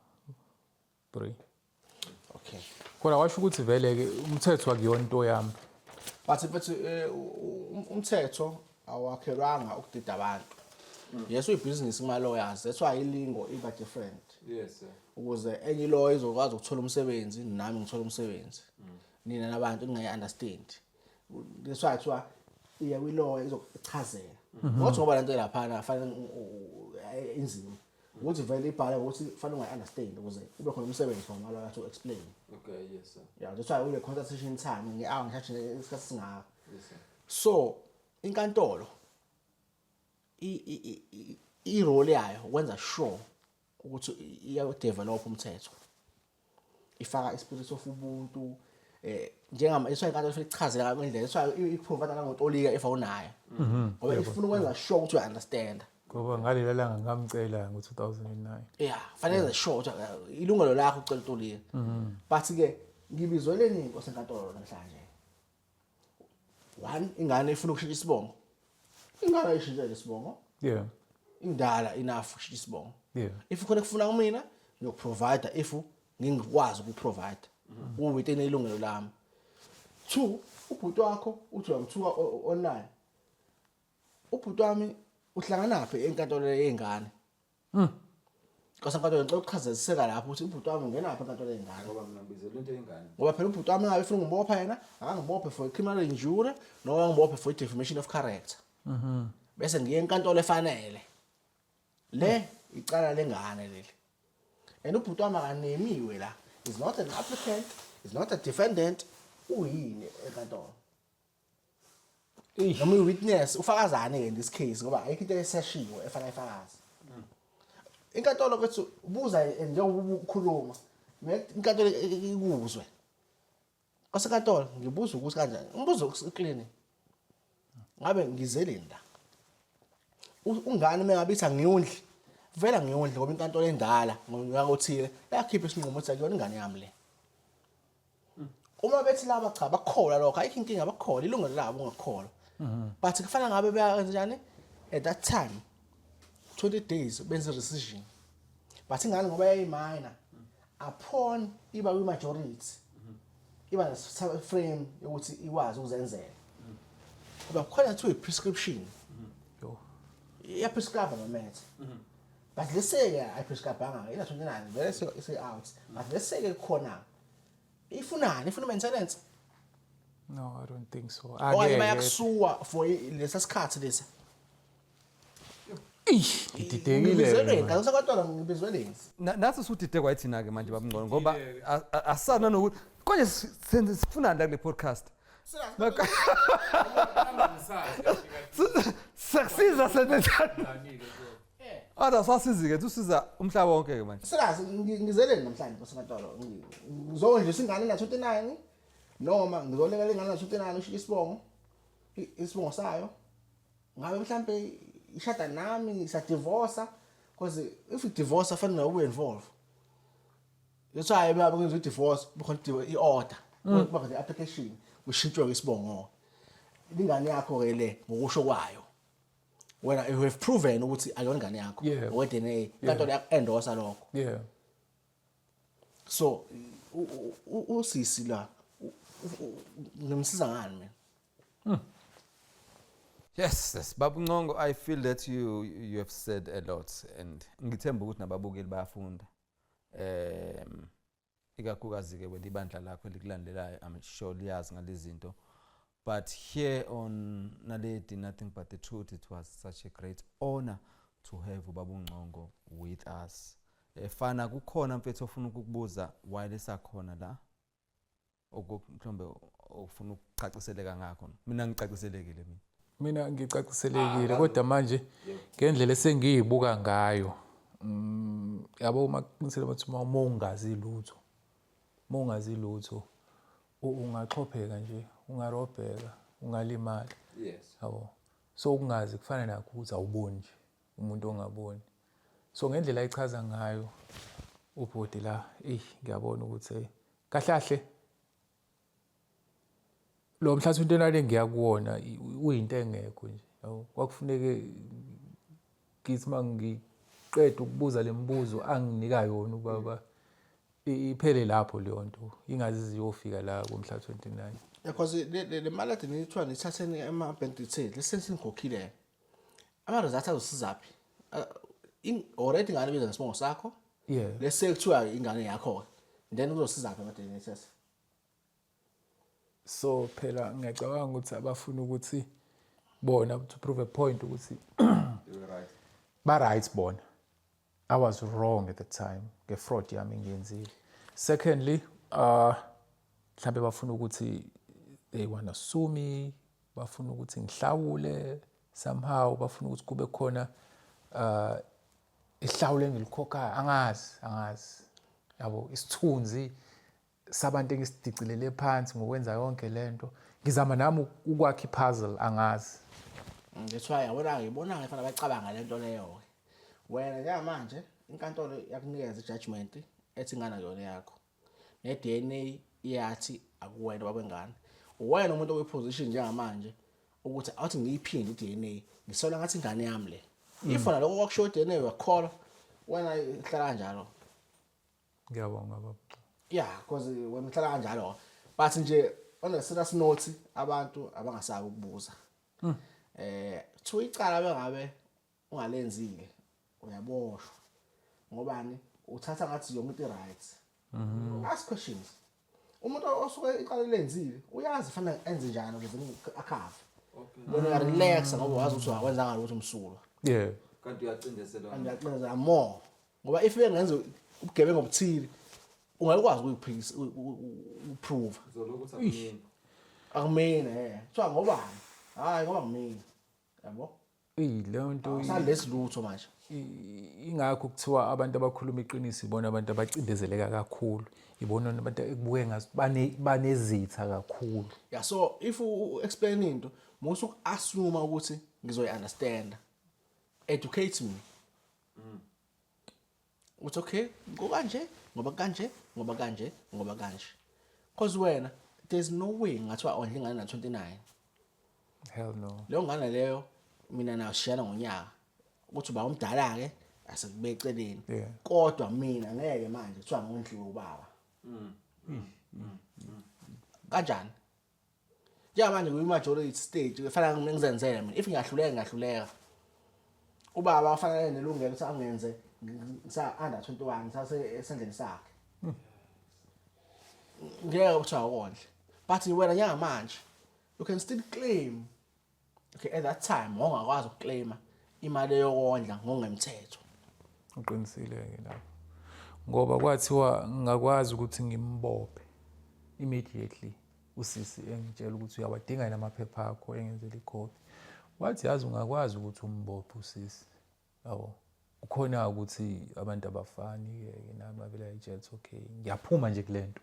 3. Okay. Kodwa washo ukuthi vele ke umthetho akuyona into yami. But umthetho awakhelwanga ukudida abantu. Yes, uyibusiness kuma lawyers. That's why ilingo iba different. Yes sir. Ukuze enye lawyer izokwazi ukuthola umsebenzi nami ngithola umsebenzi. Nina nabantu ningayi understand. That's why kuthiwa Iya kwi-lawyer izokuchazela. Ngokuthi ngoba lento laphana fanele inzima. Ukuthi vele ibhale ukuthi fanele ungayi-understand ukuze ube khona umsebenzi for ama-lawyer to explain. Okay, yes sir. Yeah, that's why ule consultation time nge-hour ngishaje isikhathi singaka. Yes sir. So inkantolo i-role yayo ukwenza sure ukuthi iya-develop umthetho, ifaka i-spirit of ubuntu njengama iswa inkantolo ifike ichazela ngendlela iswa i-provide nangotolika if awunayo, ngoba ifuna ukwenza sure ukuthi uya-understand. Ngoba ngalela langa ngamcela ngo-2009. Yeah, fanele yenze sure ukuthi ilungelo lakho ucela utolika. But ke ngibizweleni inkosi enkantolo namhlanje? One, ingane ifuna ukushintsha isibongo, ingane ayishintshele isibongo. Indala enough ukushintsha isibongo. If khona kufuna kumina, ngiyokuprovide if ngingikwazi ukuprovide, ku-within ilungelo lami. Two, ubhuti wakho uthi uyamthuka online. Ubhuti wami uhlanganaphi enkantolo yey'ngane? Nkosi enkantolo, ngicela ukuchaziseka lapho ukuthi ubhuti wami ungenaphi enkantolo yey'ngane. Ngoba mina ngibizela into yengane. Ngoba phela ubhuti wami ngabe efuna ukungibopha yena, akangibophe for criminal injury noma angibophe for defamation of character, bese ngiye enkantolo efanele. Le icala lengane leli, and ubhuti wami akanemiwe la, is not an applicant, is not a defendant. Uyini enkantolo? Noma i-witness, ufakazane-ke in this case, ngoba ayikho into eseshiwe efana ifakazi. Inkantolo kwethu ubuza njengoba ukhuluma, inkantolo ikuzwe. Kwasenkantolo ngibuza ukuthi kanjani, umbuzo clean, ngabe ngizeleni la? Ungane uma ngabe ithi angiyondli, vele angiyondli, ngoba inkantolo endala ngonyaka othile yakhipha isinqumo ukuthi akuyona ingane yami le. Uma bethi laba cha, bakukholwa lokho, ayikho inkinga, bakukholwa, ilungelo labo ungakukholwa, but kufanele ngabe bayenze njani at that time, 20 days benze rescission. But ingane ngoba yayi-minor, upon iba kwi-majority iba frame yokuthi ikwazi ukuzenzela, ngoba kukhona kuthiwa i-prescription. Yo. Iya-prescribe ama-meds, but lese-ke ayi-prescribe-anga, ina 29 vele ise-out. But lese-ke kukhona ifunani, ifuna i-maintenance? No, I don't think so. Okanye Angeke. bayakusuwa for lesa sikhathi lesa. Eish, ngididekile. Ngibizweleni ngasenkantolo? Ngibizweleni? Nathi usudide kwayithina-ke manje, babungcono, ngoba asana nanokuthi konje senze sifunani la kule podcast. Sakusiza senze njani? Kodwa sasizi-ke usiza umhlaba wonke-ke manje. Sikazi ngizeleni namhlanje nkosenkantolo? Ngizondlisa ingane na 29 noma ngizolekela ingane na 29 ushintshe isibongo, isibongo sayo? Ngabe mhlambe ishada nami, siyadivorsa? Because if you divorce fanele ube involve. That's why baba kwenza i-divorce kukhona i-order, kuba khona i-application, kushintshwe isibongo. Ingane yakho ke le, ngokusho kwayo wena, you have proven ukuthi akuyona ingane yakho ngokwe-DNA, inkantolo yaku-endorsa lokho. So usisi la ngimsiza ngani mina? Yes, Babu Ncongo, I feel that you have said a lot and ngithemba ukuthi nababukeli bayafunda. Ikakhulukazi ke wena ibandla lakho elikulandelayo, I'm sure liyazi ngalezi zinto. But here on Naledi Nothing But the Truth, it was such a great honor to have Babu Ncongo with us. Efana kukhona mfethu ofuna ukukubuza while esakhona la, oku mhlawumbe ofuna ukucaciseleka ngakho. Mina ngicaciselekile mina. Mina ngicaciselekile, kodwa manje ngendlela esengiyibuka ngayo, yabo, uma kuqinisele bathi uma ungazi lutho, uma ungazi lutho ungaxhopheka nje, ungarobheka, ungalimala. Yabo, so ukungazi kufana nakho ukuthi awuboni nje, umuntu ongaboni. So ngendlela ayichaza ngayo ubhodi la, eyi, ngiyabona ukuthi kahle kahle lo mhla 29 engiya kuwona uyinto engekho nje, yabo. Kwakufuneke ngithi uma ngiqeda ukubuza le mibuzo anginika yona ubaba, iphele lapho leyo nto, ingaze iziyofika la kumhla 29. Because le mali ade nithiwa nithatheni ama-bank details lesesikhokhile, ama-results azosizaphi? Already ingane ibiza ngesibongo sakho. Lese kuthiwa ingane yakho-ke, then kuzosizaphi ama-DNA test? So phela ngiyacabanga ukuthi abafuna ukuthi Bona to prove a point ukuthi ba right bona. I was wrong at the time nge-fraud yami engiyenzile. Secondly, mhlambe bafuna ukuthi they wanna sue me, bafuna ukuthi ngihlawule somehow, bafuna ukuthi kube khona ihlawulo engilikhokhayo, angazi yabo, isithunzi sabantu engisidicilele phansi ngokwenza yonke lento. Ngizama nami ukwakha i-puzzle, angazi. That's why yabona ngibona ngifana bacabanga lento leyo ke. Wena njengamanje inkantolo yakunikeza i-judgment ethi ingane akuyona yakho. Ne-DNA iyathi akuwena baba wengane. Uwena umuntu okwi-position njengamanje ukuthi awuthi ngiyiphinde i-DNA, ngisola ngathi ingane yami le. If wena lokho kwakushiwo i-DNA uyakholwa, wena ihlala kanjalo. Ngiyabonga baba. Yeah, because wena uhlala kanjalo. But nje on a serious note, abantu abangasabi ukubuza. Kuthiwa icala bengabe ungalenzile uyaboshwa. Ngobani? Uthatha ngathi yonke into right. Ask questions. Umuntu osuke icala lenzile uyazi fanele enze njani ukuze akhave. Wena uya-relax ngoba wazi ukuthi wakwenza ngalo ukuthi umsulwa. Kanti uyacindezelwa. And uyaqinisa more. Ngoba if bengenza ubugebengu obuthile ungakwazi ukuyiphikisa, uprove. Uzolokhu uthi akumina. Akumina Kuthiwa ngobani? Hayi ngoba ngimina. Yabo? Eyi leyo nto Awusalesi lutho manje. Ingakho kuthiwa abantu abakhuluma iqiniso ibona abantu abacindezeleka kakhulu, ibona abantu ekubuke ngathi banezitha kakhulu. Yeah, so if u explain into, musu assume ukuthi ngizoyi understand. Educate me. Uthi okay, kanje, ngoba kanje, ngoba kanje, ngoba kanje. Because wena there's no way ngathiwa ondla ingane na 29. Hell no. Leyo ngane leyo mina nayo sishiyana ngonyaka. Ukuthi uba umdala ke asekube eceleni. Kodwa mina ngeke manje kuthiwa ngondliwe ubaba. Kanjani? Njengamanje kuyi majority stage kufanele ngizenzele mina. If ngiyahluleka ngiyahluleka. Ubaba ufanele nelungelo ukuthi angenze ngisa under 21 ngisase esandleni sakhe. Ngeke kuthiwa awukondle. But wena njengamanje you can still claim. Okay, at that time wawungakwazi ukuclaima imali yokondla ngokungemthetho. Uqinisile ke lapho. Ngoba kwathiwa ngingakwazi ukuthi ngimbophe immediately usisi engitshela ukuthi uyawadinga yena amaphepha akho engenzela ikhophi. Wathi yazi ungakwazi ukuthi umbophe usisi. Yabo. Kukhona ukuthi abantu abafani ke nami ngavela ngitshela ukuthi okay ngiyaphuma nje kulento.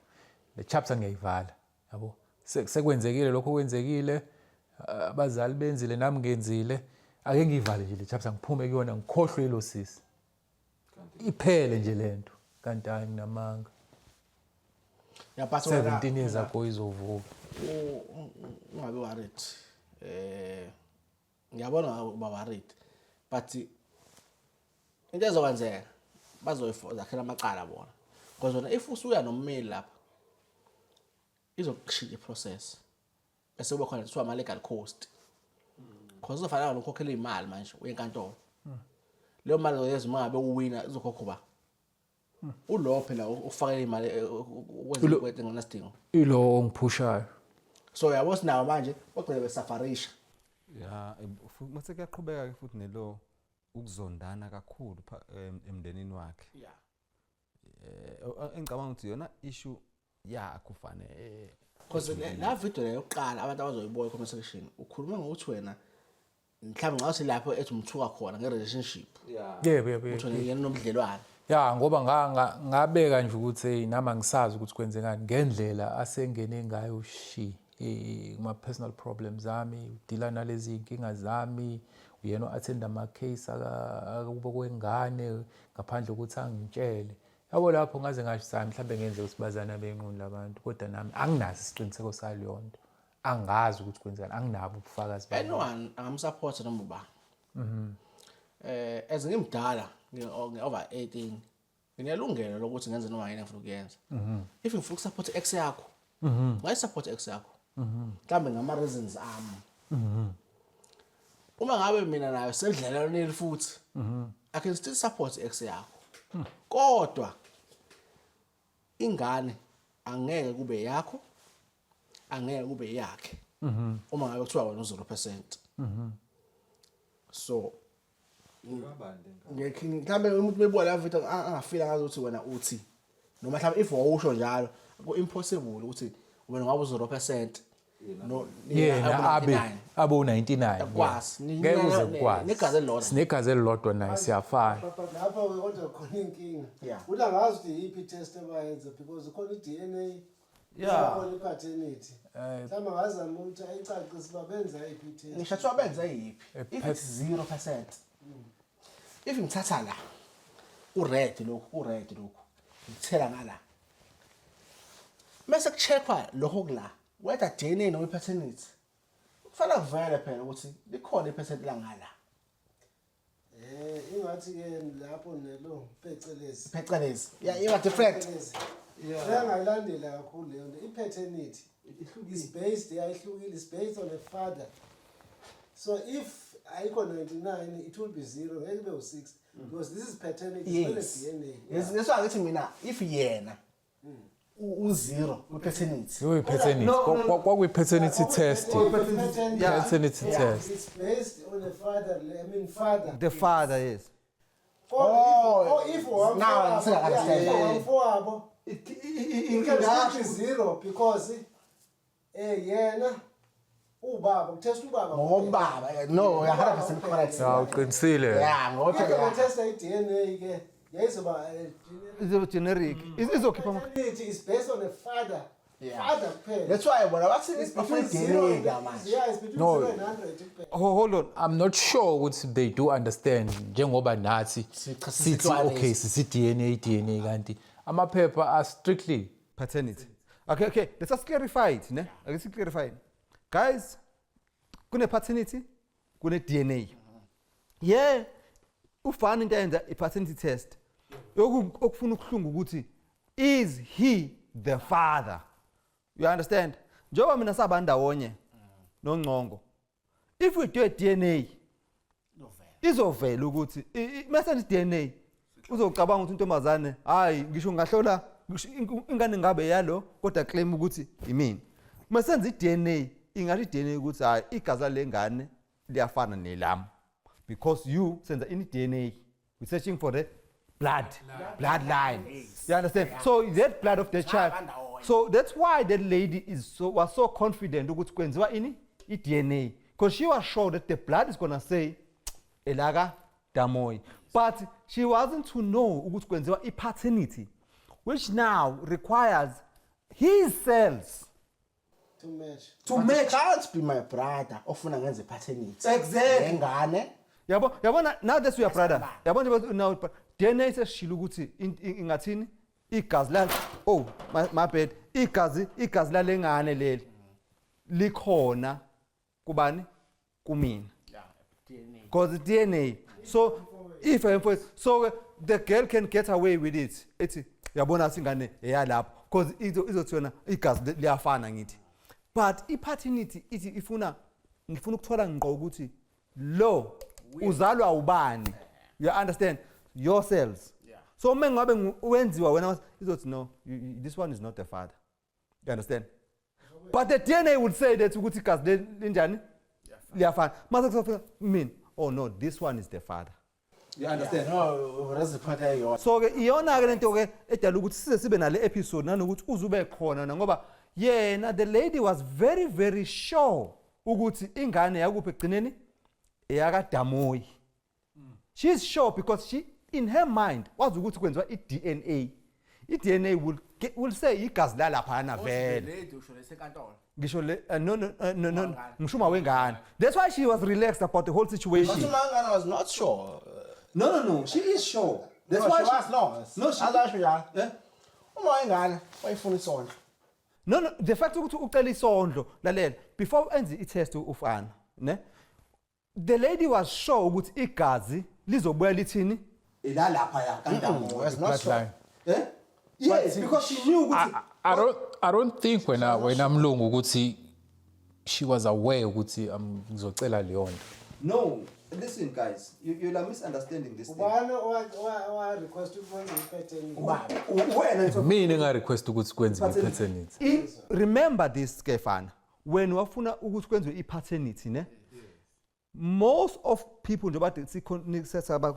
Le chapter ngiyayivala. Yabo. Sekwenzekile lokho kwenzekile, abazali benzile nami ngenzile. Ake ngiyivale nje le chapter ngiphume kuyona ngikhohlwe lo sisi. Iphele nje lento. Kanti hayi nginamanga. Yeah, but wena 17 years ago izovuka. Ungabe worried. Ngiyabona uba worried. But into ezokwenzeka bazoyizakhela amacala bona. Because wena if usuya nommeli lapha izokushintsha i-process. Bese kuba khona kuthiwa ama legal cost. Because uzofanele ukukhokhela imali manje uye enkantolo. Leyo mali oyenza uma ngabe uwina izokhokhwa ba. Ulo phela ufakele imali ukwenza ikwete ngenasidingo. Ilo ongiphushayo. So yabo sinawo manje bagcine besafarisha. Yeah, mase kuyaqhubeka ke futhi nelo ukuzondana kakhulu emndenini wakhe. Engicabanga ukuthi yona issue yakho ufane Because la video leyo yokuqala abantu abazoyibona comment section ukhuluma ngokuthi wena mhlawumbe ngase lapho ethi umthuka khona nge-relationship. Yebo, yebo, Uthi yebo. yena nobudlelwane. Ya ngoba ngabeka nje ukuthi hey nami angisazi ukuthi kwenzekani ngendlela asengene ngayo shi kuma personal problems ami, udila nalezi inkinga zami, uyena o-attend ama case akubo kwengane ngaphandle ukuthi angitshele. Yabo lapho ngaze ngasho sami mhlambe ngenze ukuthi bazana benqunu labantu kodwa nami anginaso isiqiniseko saleyo nto. Angazi ukuthi kwenzekani, anginabo ubufakazi bakho. Anyone angamsupport noma uba. As ngimdala ngi over 18 nginelungelo lokuthi ngenze noma yini engifuna ukuyenza. If ngifuna ukusupport ex yakho, ngayisupport ex yakho. Mhlambe ngama reasons ami. Uma ngabe mina nayo sedlelwaneni futhi, I can still support ex yakho. Kodwa ingane angeke kube yakho, angeke kube yakhe. Uma ngabe kuthiwa wena u 0%. So ngekhe mhlambe umuntu bebuka la video angafila ngazi ukuthi wena uthi noma mhlambe if wawusho njalo ku impossible ukuthi wena ngabe u-0% no. Yena abe abe u-99. Akwazi. Ngeke uze kukwazi. Negazi elilodwa. Sinegazi elilodwa naye, siyafana. But lapho-ke kodwa khona inkinga. Uthi angazi ukuthi iyiphi i-test abayenza because khona i-DNA, khona i-paternity. Mhlawumbe angazama ukuthi ayicacise uba benza yiphi i-test. Ngisho kuthiwa benze yiphi, if it's 0%, if ngithatha la u-red lokhu, u-red lokhu, ngithela ngala, mase kucheckwa lokho kula, whether DNA noma i-paternity, kufanele kuvele phela ukuthi likhona i-percent la ngala. Ingathi-ke lapho nelo phecelezi. Phecelezi, yeah, iba different. Phecelezi. Sengayilandela kakhulu leyo nto. I-paternity is based, yayihlukile, is based on a father. So if ayikho 99, it will be 0, ngeke ibe u-6 because this is paternity, it's not a DNA. Yes, that's why ngithi mina if yena u-zero kwi-paternity. Kuyi-paternity. Kwakuyi-paternity test. Paternity, Paternity test. it's based on a father, I mean father. The father, yes. Or Oh, if, or if now one I understand. Yeah, if one it can still be zero because yena ubaba kutest ubaba. Ngobaba, no, you're 100% correct. Ya, uqinisile. Yeah, ngoba If phela betesta i-DNA ke yayizoba Izoba generic. Izokhipha paternity is based on a father. Father kuphela. That's why bona bathi It's bafuna between zero i-DNA and la manje. Yeah, it's between No. 0 and 100 kuphela. Hold on. I'm not sure ukuthi they do understand njengoba nathi sithi sixwaniswa. Okay, sisi DNA DNA, kanti amaphepha are strictly paternity. Okay, let's just clarify it, ne? Ake si clarify. Guys, kune paternity, kune DNA. Yeah, ufana into ayenza i-paternity test. Okufuna ukuhlunga ukuthi is he the father? You understand? Njengoba mina saba ndawonye noNgcongo. If we do a DNA, izovela ukuthi mase ni DNA uzocabanga ukuthi intombazane, hayi, ngisho ngahlola ngisho ingane ngabe yalo kodwa claim ukuthi imina. Masenza i-DNA, ingathi i-DNA ukuthi hayi, igazi lengane liyafana nelami because you senza ini DNA, we searching for the bloodline, you understand? So that blood of the child. So that's why that lady is so was so confident ukuthi kwenziwa ini i-DNA, because she was sure that the blood is gonna say elaka Damoyi, but she wasn't to know ukuthi kwenziwa i-paternity, which now requires his cells To match. To But it match. can't be my brother ofuna ngenze paternity. Exactly. Lengane. Yabo, yabona, now that's your brother, yabona nje now DNA sesishilo ukuthi ingathini igazi la, oh my bad, igazi lalengane leli likhona kubani, kumina. Yeah, DNA. Because DNA. So if I'm for, so the girl can get away with it, ethi yabona singane eyalapho because izothi yona igazi liyafana ngithi, but i-paternity ithi ifuna ngifuna ukuthola ngqo ukuthi lo uzalwa ubani, you understand? Your cells. So uma ngabe wenziwa wena, izothi no, this one is not the father, you understand? But the DNA would say that ukuthi igazi linjani liyafana, mase kuzofika mina, oh no, this one is the father, you understand? No, that's the point eyodwa. So ke iyona ke lento ke edala ukuthi size sibe nale episode nanokuthi uze ube khona na, ngoba yena the lady was very very sure ukuthi ingane yakuphi egcineni eyakaDamoyi. She's sure because she in her mind wazi ukuthi kwenziwa i-DNA. I-DNA will say igazi lalaphana vele. Lady usho lesenkantolo. Ngisho le no, ngisho uma wengane. That's why she was relaxed about the whole situation. But uma was not sure. No, she is sure. That's No, why she was no. No, she- Azasho njalo. Eh? Uma wengane wayefuna isondlo. No, the fact ukuthi ucela isondlo, lalela, before enze i-test ufana, ne? The lady was sure ukuthi igazi lizobuya lithini? Elalapha ya kaNdawo. Was not sure. Bloodline. Eh? Yes, because she knew ukuthi I don't think wena mlungu ukuthi she was aware ukuthi ngizocela leyo nto. No, listen guys, you are misunderstanding this thing. Ubani owa request ukwenza i-paternity? Wena Mina nga request ukuthi kwenziwe i-paternity. Remember this, Kefana, when wafuna ukuthi kwenziwe i-paternity, ne? Most of people, njengoba sikhona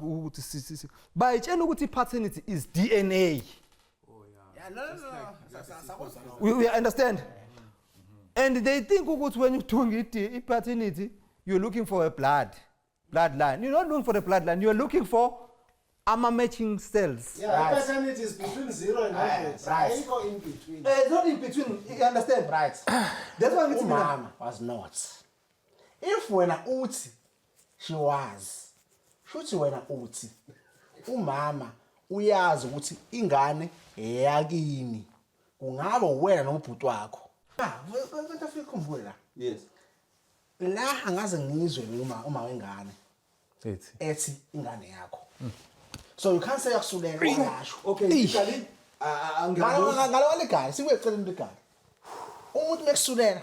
ukuthi bayitshena ukuthi i-paternity is DNA. Yeah, no. We understand, and they think ukuthi when you're doing it, i-paternity, you're looking for a bloodline. You're not looking for the bloodline, you're looking for ama-matching cells. Yeah, i-paternity is between 0 and 100. Ayikho in between. Eh, it's not in between, you understand? Right. That's why ngithi mina Umama was not. If wena uthi she was, shuthi wena uthi umama uyazi ukuthi ingane eyakini, kungabe wena nobhuti wakho. Ah, into afike ukhumbule la. Yes. La angaze ngizwe uma wengane Ethi ethi ingane yakho. So you can't say yakusulela, ungasho. Okay, legally Ngalo ngalo legal, sibuye eceleni legal. Umuntu mekusulela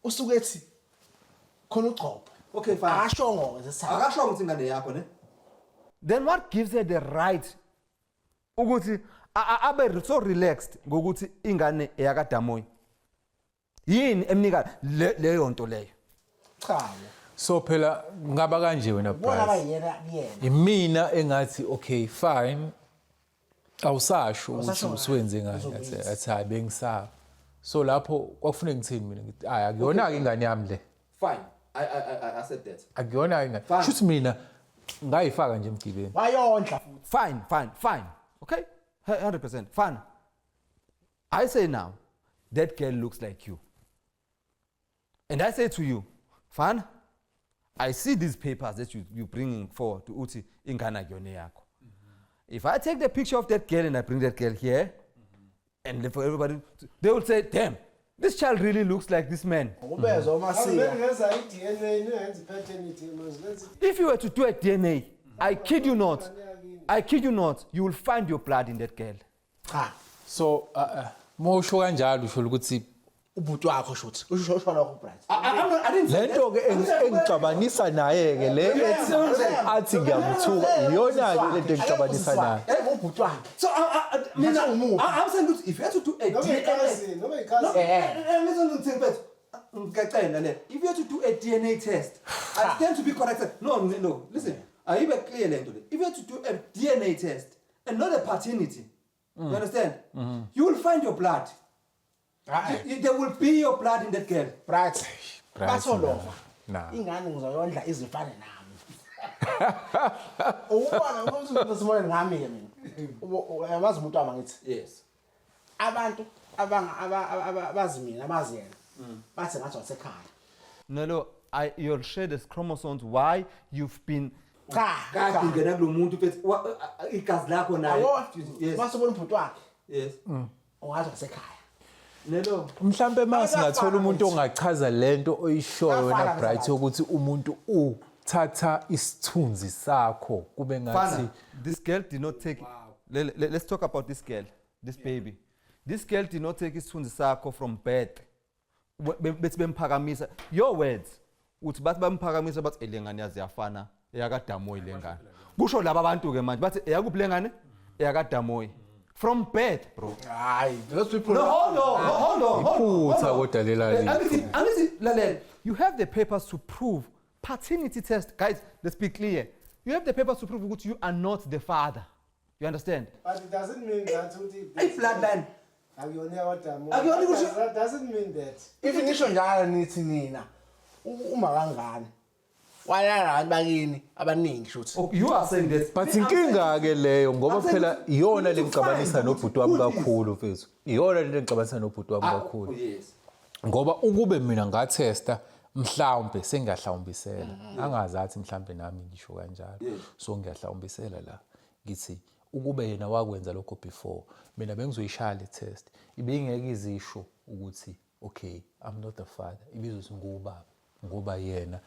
usuke ethi khona ugcobo. Okay, fine. Akashongo ngesithathu. Akasho ukuthi ingane yakho, ne? Then what gives her the right ukuthi abe so relaxed ngokuthi ingane eyakaDamoyi? Yini emnika leyo nto leyo? Cha. So phela ngaba kanje wena, Ubona Bryce. bayena kuyena. Imina engathi okay, fine, awusasho ukuthi Awusasho. usuwenze ngani. Uzokuyithi. Athi hayi, bengisaba. So lapho kwakufuneka ngithini mina? Ngithi hayi, akuyona-ke ingane yami le. Fine, I accept that. Akuyona-ke ingane. Fine. Shuthi mina ngayifaka nje emgibeni. Wayondla futhi. Fine, okay, 100% fine. I say now that girl looks like you, and I say to you, fine, I see these papers that you bringing forward uthi ingane akuyona yakho. If I take the picture of that girl and I bring that girl here and for everybody, they will say, "Damn, this child really looks like this man." Ubezwa umasika. Bengenza i-DNA, ningenza i-paternity, must lenza. If you were to do a DNA, I kid you not, I kid you not, you will find your blood in that girl. Cha. So mawusho kanjalo, usho ukuthi Ubhuti wakho shuthi. Usho lokho, Bright. I didn't le nto ke engixabanisa naye ke le ethi athi ngiyamthuka, iyona ke lento engixabanisa naye. Ubhuti wakhe. So mina, Ngathi umubi. I'm saying ukuthi if you had to do a Noma DNA, i-cousin, noma no, i-cousin. listen, listen, mfethu. Ngiyacela le. If you had to do a DNA test, I stand to be corrected. No, listen. Ayibe clear le nto le. If you had to do a DNA test and not a paternity, you understand? You will find your blood. There will be your blood in that girl. Bright. Bright, Batholova. nah. Ingane ngizoyondla izifane nami. Ukubona ukuthi sibone ngami ke mina. Uyabazi umuntu wami, ngithi. Yes. Abantu abanga abazi mina, abazi yena. Bathi ngathi wasekhaya. No, you'll share the chromosomes. Why you've been Cha. kade Cha. ungena kulo muntu, mfethu, igazi lakho naye. Yabo. Yes. Masubona ubhuti wakhe. Yes. Ungathi wasekhaya. Nelo. Mhlambe masingathola umuntu ongachaza lento oyishoyo wena, Bayafana Bright, abantu. ukuthi umuntu uthatha isithunzi sakho kube ngathi Fana, this girl did not take. Let's talk about this girl, this baby. This girl did not take isithunzi sakho from birth. Bethi bemphakamisa. Your words. Uthi bathi bamphakamisa, bathi, "Eh, le ngane yazi yafana eyakaDamoyi le ngane." Kusho laba bantu ke manje bathi, "Eyakuphi le ngane? EyakaDamoyi." From birth, bro. Hayi, those people. No, hold on, hold on, hold on. Iphutha Hold on. kodwa lela Eh, litho. Angithi lalela. You have the papers to prove paternity test. Guys, let's be clear. You have the papers to prove ukuthi you are not the father. You understand? But it doesn't mean that ukuthi I-bloodline. akuyona yakwaDamu. Akuyona ukuthi- That doesn't mean that. If nisho njalo nithi nina uma kangane walala nabantu bakini abaningi shuthi. Oh, you are saying that. But inkinga ke leyo, ngoba phela iyona lengixabanisa nobhuti wami kakhulu, mfethu, iyona lento engixabanisa nobhuti wami kakhulu. Yes. Ngoba ukube mina ngathesta, mhlawumbe sengiyahlawumbisela, angazathi mhlawumbe nami ngisho kanjalo. So ngiyahlawumbisela la, ngithi ukube yena wakwenza lokho before mina, bengizoyishaya le test, ibingeke izisho ukuthi okay, I'm not the father, ibizothi ngubaba, ngoba yena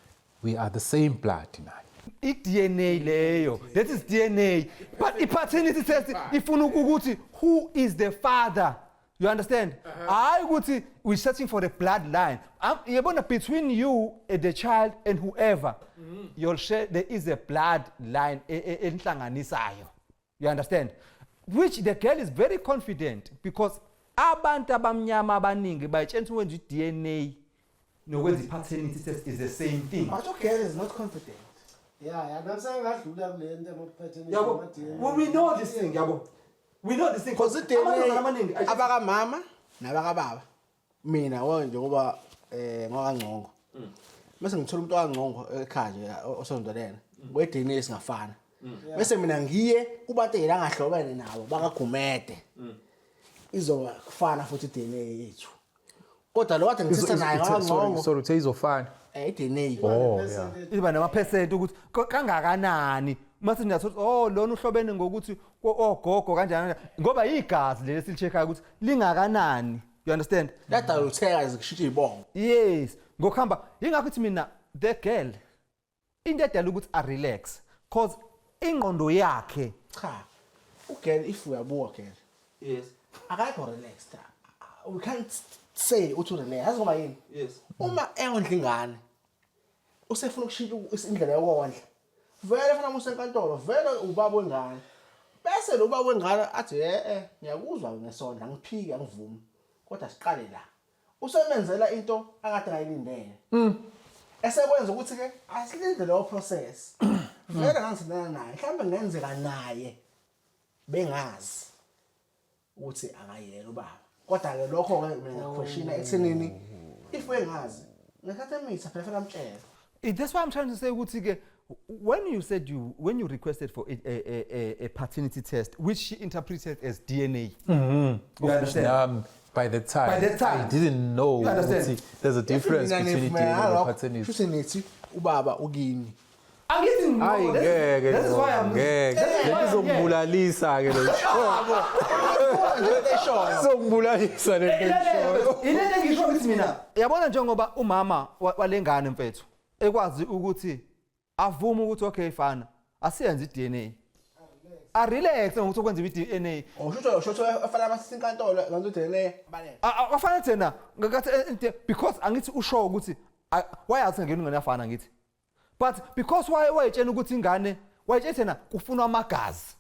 we are the same blood naye. I-DNA leyo. That is DNA. But i-paternity test ifuna ukuthi who is the father. You understand? Hayi ukuthi we're searching for the bloodline. Yabona, between you and the child and whoever, you'll share, there is a bloodline enhlanganisayo. You understand? Which the girl is very confident because abantu abamnyama abaningi bayitshela ukwenza i-DNA. Nokwenza i-paternity test is the same thing. But ugirl is not confident. Ya, nami sengadlula kule nto yama-paternity, Yabo, ama-DNA. we know this thing, yabo, we know this thing because amantombazane amaningi i-DNA abakamama nabakababa, mina wo njengoba ngwakangcongo, bese ngithola umuntu wakangcongo ekhaya nje osondelene kwe-DNA singafana, bese mina ngiye kubantu engahlobene nabo bakagumede, izoba kufana futhi i-DNA yethu, kodwa lo kade ngithetha naye Sorry, ngakangcongo. Sorry, uthe izofana? I-DNA. Oh, yeah. Iba nama-percent ukuthi kangakanani mase niyathola, oh, lona uhlobene ngokuthi ogogo kanjani kanjani, ngoba igazi leli esili-check-ayo ukuthi lingakanani, you understand? Yadalutheka zikushintsha iy'bongo. Yes, ngokuhamba. Yingakho ithi mina the girl, into edala ukuthi a-relax, cause ingqondo yakhe Cha, ugirl, if uyabuka girl, yes, akekho relaxed. We can't say uthi urelax, yazi ngoba yini? Yes. Uma eyondla ingane, usefuna ukushintsha indlela yokondla vele, fana musenkantolo vele ubaba wengane, bese lo baba wengane athi, "Eh, ngiyakuzwa ngesondla, ngiphike, angivumi, kodwa siqale la." Usemenzela into akade ngayilindele, esekwenza ukuthi ke asilinde leyo process. Vele ngangithandana naye, mhlawumbe kungenzeka naye bengazi ukuthi akayena ubaba, kodwa ke lokho ke mina ngiyaquestiona ekuthenini if engazi ngesikhathi emitha phela fanele amtshele. That's why I'm trying to say ukuthi ke when you said you when you requested for a paternity test, which she interpreted as DNA, you understand? By the time, By that time. I didn't know You understand? ukuthi there's a difference between i-DNA and paternity. Futhi nithi ubaba ukini. Angithi no, Hayi, ngeke. this is why I'm ngeke. This is why Lento I'm here. izongibulalisa ke lo. Nje eshoyo. Izongibulalisa lento eshoyo. Ilento engisho ukuthi mina, yabona, njengoba umama walengane mfethu ekwazi ukuthi avume ukuthi okay fana, asiyenze i-DNA, a relax ngokuthi kwenziwe i-DNA. Usho efana abasisa inkantolo nganto DNA baleka. Afanele thena ngakathi because angithi usho ukuthi wayazi ngeke ingane yafana, ngithi, but because why wayetshena ukuthi ingane wayetshena thena kufunwa amagazi.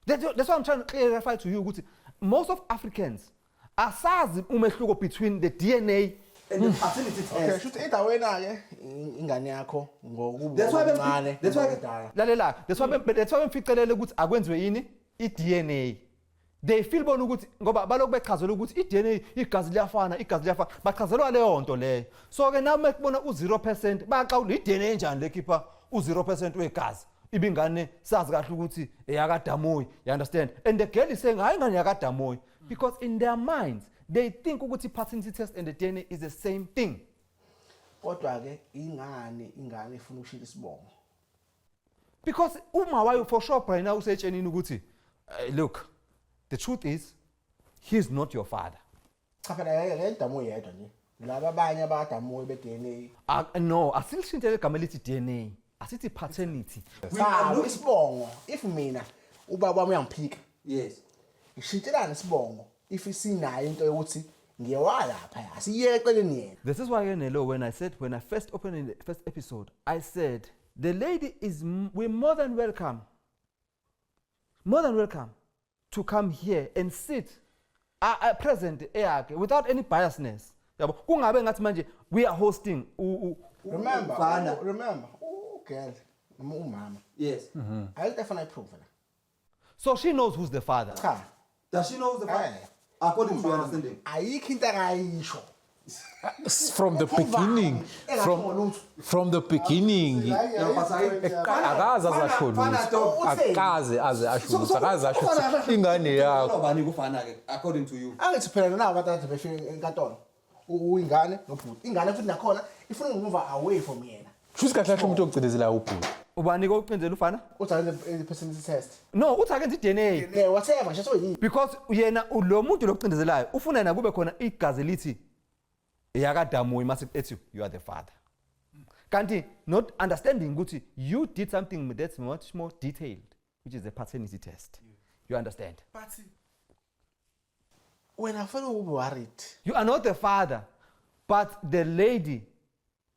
That's why I'm trying to clarify to you ukuthi most of Africans asazi umehluko between the DNA and the paternity Okay, test. shuthi endaweni ke ingane yakho ngokuba That's why omncane that's why ngokudala. Lalela, that's why bemficelele ukuthi akwenziwe yini i-DNA. They feel bona ukuthi ngoba balokhu bechazela ukuthi i-DNA igazi liyafana, igazi liyafana, bachazelwa leyo nto leyo. So ke nami kubona u-0%, baxawula i-DNA enjani lekhipha u-0% wegazi, ibingane sazi kahle ukuthi eyakadamoyi, you understand? And the girl is saying, "Hayi, ingane yakadamoyi," because in their minds they think ukuthi paternity test and the DNA is the same thing. Kodwa ke ingane ifuna ukushintsha isibongo. Because uma wayo for sure by now usetshenini ukuthi look, the truth is he's not your father. Cha phela, ngeke ngedamu yedwa nje, laba abanye abadamuwe be-DNA. No, asilishintshele igama elithi DNA, asithi paternity. Sabo isibongo, if mina ubaba wami uyangiphika, ngishintshelana isibongo if isinayo into yokuthi ngiyewalapha, asiyeke eceleni yena. This is why, Nelo, when I said, when I first opened in the first episode, I said the lady is we're more than welcome, more than welcome to come here and sit present eyakhe without any biasness, yabo, kungabe ngathi manje we are hosting Remember, ufana. Remember ugirl noma umama, ayikho efana iprove la. So she knows who's the father. Cha. Does she know who's the father? Eh. According to your understanding. Ayikho into angayisho. From the beginning, from the beginning, akaze azasho lutho, akaze aze asho lutho, akaze asho ukuthi ingane yakho. Bani kufana ke according to you? Angithi phela nabo abantu kade befika enkantolo, uyingane nobhuti, ingane futhi nakhona ifuna ukumove away from yena. Shuthi kahle kahle umuntu ogcinezelayo ubhuti. Ubani kokucindezela ufana? Uthi akenze i-paternity test. No, uthi akenze i-DNA. Yeah, whatever nje soyini. Because yena lo muntu lokucindezelayo ufuna yena kube khona igazi lithi eyakadamoyi mase ethi you are the father, kanti not understanding ukuthi you did something that's much more detailed, which is a paternity test, you understand? But wena fanele ube worried. You are not the father, but the lady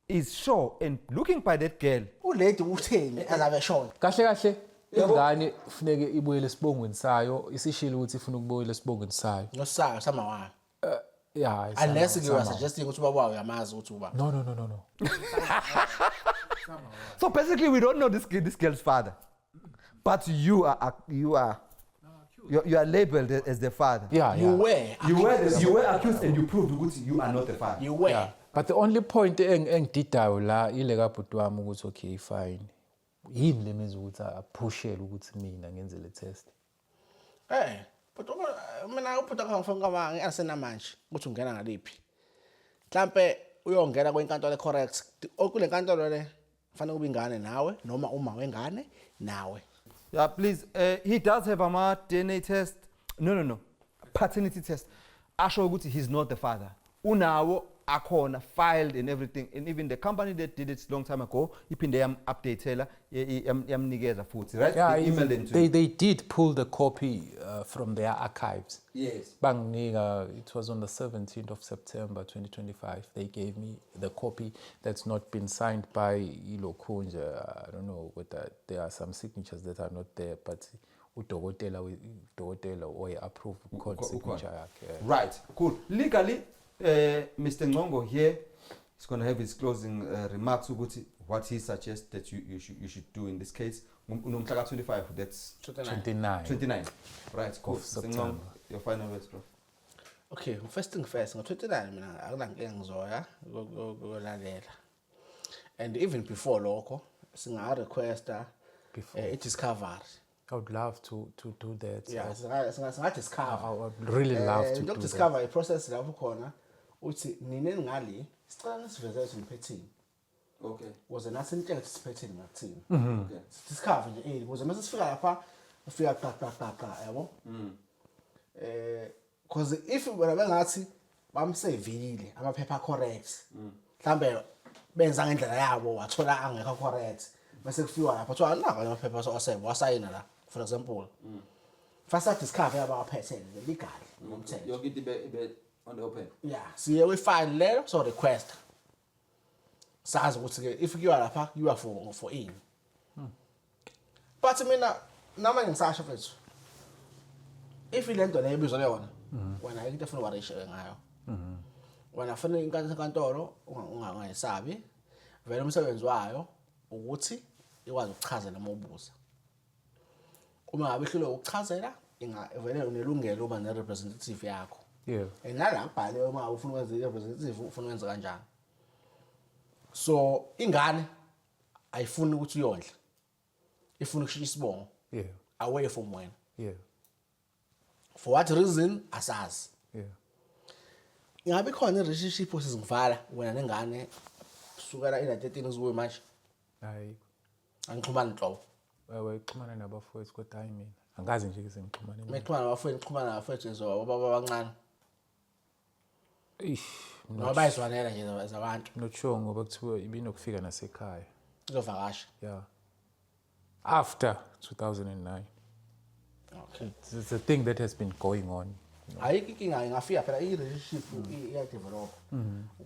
is sure and looking by that girl. Ulady utheni azabe shona? Kahle kahle ingane kufuneke ibuyele esibongweni sayo, isishilo ukuthi ifuna ukubuyela esibongweni sayo. Nosayo samawayo. Yeah, Unless somehow, you are somehow. suggesting ukuthi ubaba uyamazi ukuthi uba. No. So basically, we don't know this girl's father, but you are labeled as the father. Yeah, You yeah. were. You were accused and you proved ukuthi you are not the father. You were. Yeah. But the only point engididayo la ile kabhuti wami ukuthi okay, fine. Yini lemenza ukuthi aphushele ukuthi mina ngenze le test? But mina ubhuti wakho ngifuna ngaba ngiasenamanje ukuthi ungena ngaliphi. Mhlambe uyongena kwenkantolo correct. Okule nkantolo le kufanele kube ingane nawe noma uma wengane nawe. Yeah, please. He does have a DNA test. No. Paternity test. Asho ukuthi he's not the father. Unawo akhona filed and everything, and even the company that did it long time ago iphinde yam updatela, yamnikeza futhi, right? Yeah, They emailed them to they you. They did pull the copy from their archives. Yes. Banginika, it was on the 17th of September 2025. They gave me the copy that's not been signed by Ilokunja. I don't know whether there are some signatures that are not there, but udokotela oye approve court signature yakhe. Yeah. Right, cool. Legally, Mr. Ngongo here is going to have his closing remarks ukuthi what he suggests that you should do in this case. Unomhla ka 25, that's 29. 29. Right, cool. Of Mr. September. Ngongo, your final words, bro. Okay, first thing first, ngo-29 mina akunankinga, ngizoya kuyolalela. And even before lokho singa-requesta Before. I-discovery. I would love to do that. Yeah, singa-discover. I would really love to do that. Discover i-process lapho khona uthi nina eningali sicela nisivezele ukuthi niphethini ukuze nathi nitshele ukuthi siphethini ngakuthini. Discover nje ukuze mase sifika lapha ufika qa qa qa qa, yabo, because if bona bengathi bamsevile amaphepha correct, mhlambe benza ngendlela yabo, wathola angekho correct, bese kufiwa lapha kuthiwa nako amaphepha osebe wasayina la, for example, first discover yabawaphethe legal ngomthetho. Yonke into ibe on the open. Yeah, siye kwi-file leyo, so request sazi ukuthi ke if kuyiwa lapha kuyiwa for ini. But mina namanje ngisasho, mfethu, if ile nto leyo ibizwa yona wena, ayikho into efuna uwarishe ngayo wena. Fanele inkantolo ungayisabi vele, umsebenzi wayo ukuthi ikwazi ukuchazela uma ubuza. Uma ngabe ihlulwe ukuchazela, inga vele unelungelo uba ne-representative yakho. And nala kubhaliwe uma ufuna ukwenza i-representative, ufuna ukwenza kanjani. So ingane ayifuni ukuthi uyondle, ifuna ukushintsha isibongo away from wena. For what reason asazi. Ingabe ikhona i-relationship osezingivala wena nengane kusukela ina-13 kuze manje? Hayi. Angixhumani nhlobo? Wewe xhumana nabafowethu, kodwa hayi mina. Angazi nje ke ngixhumane naye. Mexhumana nabafowethu, xhumana nabafowethu obaba abancane? Eish, I'm noma not, bayizwanela nje zabantu? Not sure ngoba kuthiwa ibinokufika nasekhaya. Izovakasha? Yeah. After 2009. It's a thing that has been going on. Ayikho inkinga, ingafika phela i-relationship iyadevelop,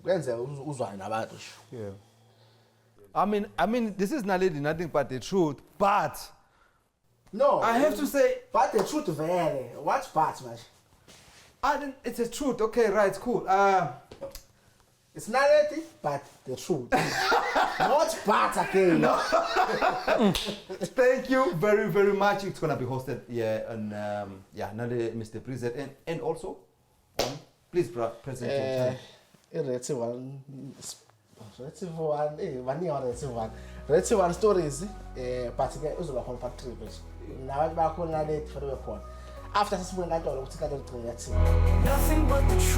kuyenzeka uzwane nabantu nje. I mean, this is not really nothing but the truth, but No. I have to say, But the truth vele, what but manje? I didn't, it's a truth. Okay, right, cool. It's not it, but the truth, not but again. No. Thank you very, very much. It's gonna be hosted, yeah, on yeah, Nale Mr. President, and also on, please, bro, present your channel. I-Relative One, Relative One, baningi ama-Relative One, Relative One Stories, but ke uzoba khona part 3 manje, nabantu bakhona naleti fanele bekhona after sesibuye enkantolo ukuthi inkantolo igcine yathini. Nothing but the truth.